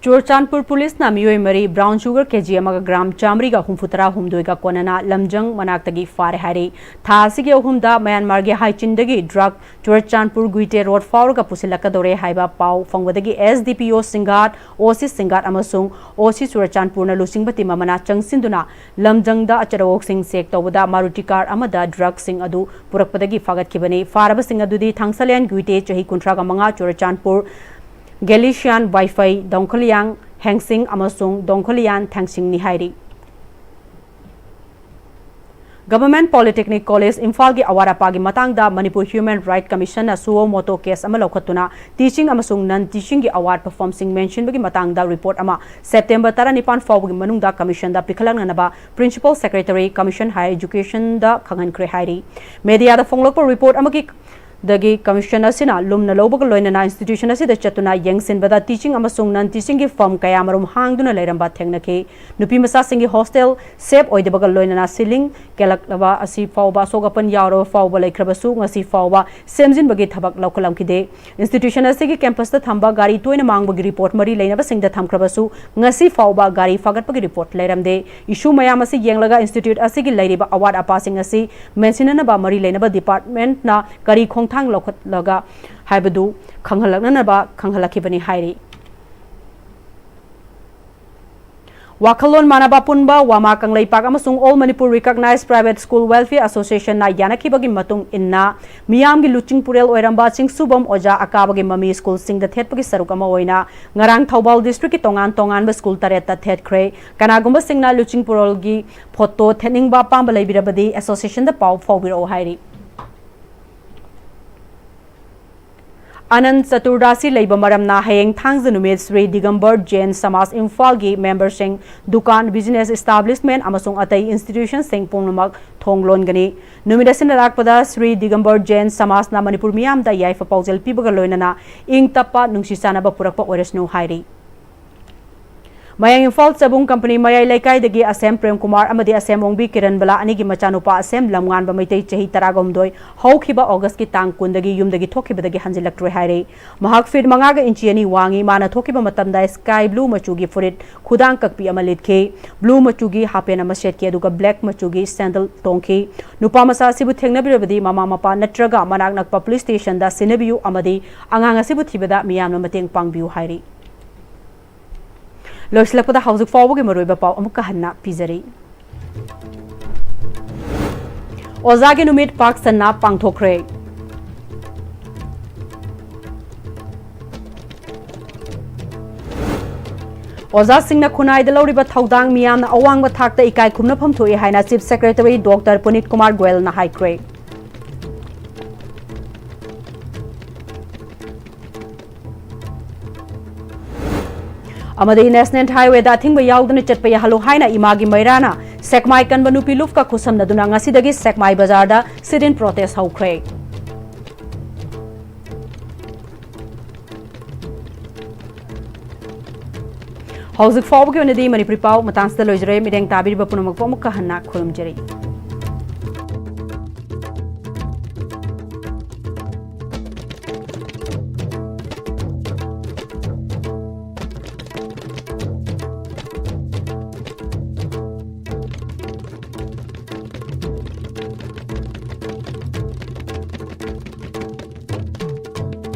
ꯆꯨꯔꯆꯥꯟꯄꯨꯔ ꯄꯨꯂꯤꯁꯅ ꯃꯤꯑꯣꯏ ꯃꯔꯤ ꯕ꯭ꯔꯥꯎꯟ ꯁꯨꯒꯔ ꯀꯦꯖꯤ ꯑꯃꯒ ꯒ꯭ꯔꯥꯝ ꯆꯥꯃꯔꯤꯒ ꯍꯨꯝꯐꯨ ꯇꯔꯥ ꯍꯨꯝꯗꯣꯏꯒ ꯀꯣꯟꯅꯅ ꯂꯝꯖꯪ ꯃꯅꯥꯛꯇꯒꯤ ꯐꯥꯔꯦ ꯍꯥꯏꯔꯤ꯫ ꯊꯥ ꯑꯁꯤꯒꯤ ꯑꯍꯨꯝꯗ ꯃꯌꯥꯟꯃꯥꯔꯒꯤ ꯍꯥꯏꯆꯤꯟꯗꯒꯤ ꯗ꯭ꯔꯒ ꯆꯨꯔꯆꯥꯟꯄꯨꯔ ꯒꯨꯏꯇꯦ ꯔꯣꯗ ꯐꯥꯎꯔꯒ ꯄꯨꯁꯤꯜꯂꯛꯀꯗꯧꯔꯦ ꯍꯥꯏꯕ ꯄꯥꯎ ꯐꯪꯕꯗꯒꯤ ꯑꯦꯁ ꯗꯤ ꯄꯤ ꯑꯣ ꯁꯤꯡꯒꯥꯠ, ꯑꯣ ꯁꯤ ꯁꯤꯡꯒꯥꯠ ꯑꯃꯁꯨꯡ ꯑꯣ ꯁꯤ ꯆꯨꯔꯆꯥꯟꯄꯨꯔꯅ ꯂꯨꯆꯤꯡꯕ ꯇꯤꯝ ꯑꯃꯅ ꯆꯪꯁꯤꯟꯗꯨꯅ ꯂꯝꯖꯪꯗ ꯑꯆꯔꯧꯁꯤꯡ ꯆꯦꯛ ꯇꯧꯕꯗ ꯃꯥꯔꯨꯇꯤ ꯀꯥꯔ ꯑꯃꯗ ꯗ꯭ꯔꯒꯁꯤꯡ ꯑꯗꯨ ꯄꯨꯔꯛꯄꯗꯒꯤ ꯐꯥꯒꯠꯈꯤꯕꯅꯤ꯫ ꯐꯥꯔꯕꯁꯤꯡ ꯑꯗꯨꯗꯤ ꯊꯥꯡꯁꯂꯦꯟ ꯒꯨꯏꯇꯦ, ꯆꯍꯤ ꯀꯨꯟꯊ꯭ꯔꯥꯒ ꯃꯉꯥ, ꯆꯨꯔꯆꯥꯟꯄꯨꯔ, ꯒꯦꯂꯤꯁꯤꯌꯥꯟ ꯋꯥꯏꯐꯩ, ꯗꯣꯡꯈꯂꯤꯌꯥꯡ ꯍꯦꯡꯁꯤꯡ ꯑꯃꯁꯨꯡ ꯗꯣꯡꯈꯂꯤꯌꯥꯟ ꯊꯦꯡꯁꯤꯡꯅꯤ ꯍꯥꯏꯔꯤ꯫ Government Polytechnic College ꯏꯝꯐꯥꯜꯒꯤ ꯑꯋꯥꯠ ꯑꯄꯥꯒꯤ ꯃꯇꯥꯡꯗ Manipur Human Rights Commission ꯅ suo motu case ꯑꯃ ꯂꯧꯈꯠꯇꯨꯅ teaching ꯑꯃꯁꯨꯡ non teaching ꯒꯤ ꯑꯋꯥꯠꯄ ꯐꯣꯝꯁꯤꯡ ꯃꯦꯟꯁꯤꯟꯕꯒꯤ ꯃꯇꯥꯡꯗ report ꯑꯃ September ꯇꯔꯥꯅꯤꯄꯥꯟ ꯐꯥꯎꯕꯒꯤ ꯃꯅꯨꯡꯗ commission ꯗ ꯄꯤꯈꯠꯂꯛꯅꯅꯕ Principal Secretary, Commission Higher Education ꯗ ꯈꯪꯍꯟꯈ꯭ꯔꯦ ꯍꯥꯏꯔꯤ꯫ Media ꯗ ꯐꯣꯡꯂꯛꯄ report ꯑꯃꯒꯤ ꯗꯒꯤ commission ꯑꯁꯤꯅ ꯂꯨꯝꯅ ꯂꯧꯕꯒ ꯂꯣꯏꯅꯅ institution ꯑꯁꯤꯗ ꯆꯠꯇꯨꯅ ꯌꯦꯡꯁꯤꯟꯕꯗ teaching ꯑꯃꯁꯨꯡ non teaching ꯒꯤ ꯐꯝ ꯀꯌꯥꯃꯔꯨꯝ ꯍꯥꯡꯗꯨꯅ ꯂꯩꯔꯝꯕ ꯊꯦꯡꯅꯈꯤ꯫ ꯅꯨꯄꯤ ꯃꯆꯥꯁꯤꯡꯒꯤ hostel safe ꯑꯣꯏꯗꯕꯒ ꯂꯣꯏꯅꯅ ceiling ꯀꯦꯜꯂꯛꯂꯕ ꯑꯁꯤ ꯐꯥꯎꯕ ꯑꯁꯣꯛ ꯑꯄꯟ ꯌꯥꯎꯔꯕ ꯐꯥꯎꯕ ꯂꯩꯈ꯭ꯔꯕꯁꯨ ꯉꯁꯤ ꯐꯥꯎꯕ ꯁꯦꯝꯖꯤꯟꯕꯒꯤ ꯊꯕꯛ ꯂꯧꯈꯠꯂꯝꯈꯤꯗꯦ꯫ Institution ꯑꯁꯤꯒꯤ campus ꯇ ꯊꯝꯕ ꯒꯥꯔꯤ ꯇꯣꯏꯅ ꯃꯥꯡꯕꯒꯤ report ꯃꯔꯤ ꯂꯩꯅꯕꯁꯤꯡꯗ ꯊꯝꯈ꯭ꯔꯕꯁꯨ ꯉꯁꯤ ꯐꯥꯎꯕ ꯒꯥꯔꯤ ꯐꯥꯒꯠꯄꯒꯤ report ꯂꯩꯔꯝꯗꯦ꯫ Issue ꯃꯌꯥꯝ ꯑꯁꯤ ꯌꯦꯡꯂꯒ institute ꯑꯁꯤꯒꯤ ꯂꯩꯔꯤꯕ ꯑꯋꯥꯠ ꯑꯄꯥꯁꯤꯡ ꯑꯁꯤ ꯃꯦꯟꯁꯤꯟꯅꯅꯕ ꯃꯔꯤ ꯂꯩꯅꯕ department ꯅ ꯀꯔꯤ ꯈꯣꯡꯊꯥꯡ ꯂꯧꯈꯠꯂꯒ ꯍꯥꯏꯕꯗꯨ ꯈꯪꯍꯜꯂꯛꯅꯅꯕ ꯈꯪꯍꯜꯂꯛꯈꯤꯕꯅꯤ ꯍꯥꯏꯔꯤ꯫ ꯋꯥꯈꯜꯂꯣꯟ ꯃꯥꯟꯅꯕ ꯑꯄꯨꯟꯕ ꯋꯥꯃꯥ ꯀꯪꯂꯩꯄꯥꯛ ꯑꯃꯁꯨꯡ All Manipur Recognized Private School Welfare Association ꯅ ꯌꯥꯅꯈꯤꯕꯒꯤ ꯃꯇꯨꯡ ꯏꯟꯅ ꯃꯤꯌꯥꯝꯒꯤ ꯂꯨꯆꯤꯡ ꯄꯨꯔꯦꯜ ꯑꯣꯏꯔꯝꯕ ꯆꯤꯡꯁꯨꯕꯝ ꯑꯣꯖꯥ ꯑꯀꯥꯕꯒꯤ ꯃꯃꯤ ꯁ꯭ꯀꯨꯜꯁꯤꯡꯗ ꯊꯦꯠꯄꯒꯤ ꯁꯔꯨꯛ ꯑꯃ ꯑꯣꯏꯅ ꯉꯔꯥꯡ ꯊꯧꯕꯥꯜ district ꯀꯤ ꯇꯣꯉꯥꯟ ꯇꯣꯉꯥꯟꯕ ꯁ꯭ꯀꯨꯜ ꯇꯔꯦꯠꯇ ꯊꯦꯠꯈ꯭ꯔꯦ꯫ ꯀꯅꯥꯒꯨꯝꯕꯁꯤꯡꯅ ꯂꯨꯆꯤꯡ ꯄꯨꯔꯦꯜꯒꯤ photo ꯊꯦꯠꯅꯤꯡꯕ ꯑꯄꯥꯝꯕ ꯂꯩꯕꯤꯔꯕꯗꯤ association ꯗ ꯄꯥꯎ ꯐꯥꯎꯕꯤꯔꯛꯎ ꯍꯥꯏꯔꯤ꯫ ꯑꯅꯟ ꯆꯇꯨꯔꯗꯥꯁꯤ ꯂꯩꯕ ꯃꯔꯝꯅ ꯍꯌꯦꯡ ꯊꯥꯡꯖ ꯅꯨꯃꯤꯠ ꯁ꯭ꯔꯤ ꯗꯤꯒꯝꯕꯔ ꯖꯦꯟ ꯁꯃꯥꯖ ꯏꯝꯐꯥꯜꯒꯤ member ꯁꯤꯡ, ꯗꯨꯀꯥꯟ, business establishment ꯑꯃꯁꯨꯡ ꯑꯇꯩ institution ꯁꯤꯡ ꯄꯨꯝꯅꯃꯛ ꯊꯣꯡ ꯂꯣꯟꯒꯅꯤ꯫ ꯅꯨꯃꯤꯠ ꯑꯁꯤꯅ ꯂꯥꯛꯄꯗ ꯁ꯭ꯔꯤ ꯗꯤꯒꯝꯕꯔ ꯖꯦꯟ ꯁꯃꯥꯖꯅ ꯃꯅꯤꯄꯨꯔ ꯃꯤꯌꯥꯝꯗ ꯌꯥꯏꯐ ꯄꯥꯎꯖꯦꯜ ꯄꯤꯕꯒ ꯂꯣꯏꯅꯅ ꯏꯪ ꯇꯞꯄ ꯅꯨꯡꯁꯤ ꯆꯥꯟꯅꯕ ꯄꯨꯔꯛꯄ ꯑꯣꯏꯔꯁꯅꯨ ꯍꯥꯏꯔꯤ꯫ ꯃꯌꯥꯡ ꯏꯝꯐꯥꯜ ꯆꯕꯨꯡ ꯀꯝꯄꯅꯤ ꯃꯌꯥꯏ ꯂꯩꯀꯥꯏꯗꯒꯤ ꯑꯁꯦꯝ ꯄ꯭ꯔꯦꯝ ꯀꯨꯃꯥꯔ ꯑꯃꯗꯤ ꯑꯁꯦꯝ ꯑꯣꯡꯕꯤ ꯀꯤꯔꯟꯕꯂꯥ ꯑꯅꯤꯒꯤ ꯃꯆꯥꯅꯨꯄꯥ ꯑꯁꯦꯝ ꯂꯝꯉꯥꯟꯕ ꯃꯩꯇꯩ, ꯆꯍꯤ ꯇꯔꯥꯒꯍꯨꯝꯗꯣꯏ, ꯍꯧꯈꯤꯕ August ꯀꯤ ꯇꯥꯡ ꯀꯨꯟꯗꯒꯤ ꯌꯨꯝꯗꯒꯤ ꯊꯣꯛꯈꯤꯕꯗꯒꯤ ꯍꯟꯖꯤꯜꯂꯛꯇ꯭ꯔꯦ ꯍꯥꯏꯔꯤ꯫ ꯃꯍꯥꯛ feet ꯃꯉꯥꯒ inch ꯑꯅꯤ ꯋꯥꯡꯉꯤ꯫ ꯃꯥꯅ ꯊꯣꯛꯈꯤꯕ ꯃꯇꯝꯗ sky blue ꯃꯆꯨꯒꯤ ꯐꯨꯔꯤꯠ ꯈꯨꯗꯥꯡ ꯀꯛꯄꯤ ꯑꯃ ꯂꯤꯠꯈꯤ, blue ꯃꯆꯨꯒꯤ half pant ꯑꯃ ꯁꯦꯠꯈꯤ, ꯑꯗꯨꯒ black ꯃꯆꯨꯒꯤ sandal ꯇꯣꯡꯈꯤ꯫ ꯅꯨꯄꯥ ꯃꯆꯥ ꯑꯁꯤꯕꯨ ꯊꯦꯡꯅꯕꯤꯔꯕꯗꯤ ꯃꯃꯥ ꯃꯄꯥ ꯅꯠꯇ꯭ꯔꯒ ꯃꯅꯥꯛ ꯅꯛꯄ police station ꯗ ꯁꯤꯟꯅꯕꯤꯌꯨ ꯑꯃꯗꯤ ꯑꯉꯥꯡ ꯑꯁꯤꯕꯨ ꯊꯤꯕꯗ ꯃꯤꯌꯥꯝꯅ ꯃꯇꯦꯡ ꯄꯥꯡꯕꯤꯌꯨ ꯍꯥꯏꯔꯤ꯫ ꯂꯣꯏꯁꯤꯜꯂꯛꯄꯗ ꯍꯧꯖꯤꯛ ꯐꯥꯎꯕꯒꯤ ꯃꯔꯨꯑꯣꯏꯕ ꯄꯥꯎ ꯑꯃꯨꯛꯀ ꯍꯟꯅ ꯄꯤꯖꯔꯤ꯫ ꯑꯣꯖꯥꯒꯤ ꯅꯨꯃꯤꯠ ꯄꯥꯛ ꯁꯟꯅ ꯄꯥꯡꯊꯣꯛꯈ꯭ꯔꯦ꯫ ꯑꯣꯖꯥꯁꯤꯡꯅ ꯈꯨꯟꯅꯥꯏꯗ ꯂꯧꯔꯤꯕ ꯊꯧꯗꯥꯡ ꯃꯤꯌꯥꯝꯅ ꯑꯋꯥꯡꯕ ꯊꯥꯛꯇ ꯏꯀꯥꯏ ꯈꯨꯝꯅꯐꯝ ꯊꯣꯛꯏ ꯍꯥꯏꯅ Chief Secretary Doctor Puneet Kumar Goel ꯅ ꯍꯥꯏꯈ꯭ꯔꯦ꯫ ꯑꯃꯗꯤ National Highway ꯗ ꯑꯊꯤꯡꯕ ꯌꯥꯎꯗꯅ ꯆꯠꯄ ꯌꯥꯍꯜꯂꯨ ꯍꯥꯏꯅ ꯏꯃꯥꯒꯤ ꯃꯩꯔꯥꯅ ꯁꯦꯛꯃꯥꯏ ꯀꯟꯕ ꯅꯨꯄꯤ ꯂꯨꯞꯀ ꯈꯨꯠꯁꯝꯅꯗꯨꯅ ꯉꯁꯤꯗꯒꯤ ꯁꯦꯛꯃꯥꯏ ꯕꯖꯥꯔꯗ sit-in protest ꯍꯧꯈ꯭ꯔꯦ꯫ ꯍꯧꯖꯤꯛ ꯐꯥꯎꯕꯒꯤ ꯑꯣꯏꯅꯗꯤ ꯃꯅꯤꯄꯨꯔꯤ ꯄꯥꯎ ꯃꯇꯥꯡꯁꯤꯗ ꯂꯣꯏꯖꯔꯦ꯫ ꯃꯤꯠꯌꯦꯡ ꯇꯥꯕꯤꯔꯤꯕ ꯄꯨꯝꯅꯃꯛꯄꯨ ꯑꯃꯨꯛꯀ ꯍꯟꯅ ꯈꯨꯔꯨꯝꯖꯔꯤ꯫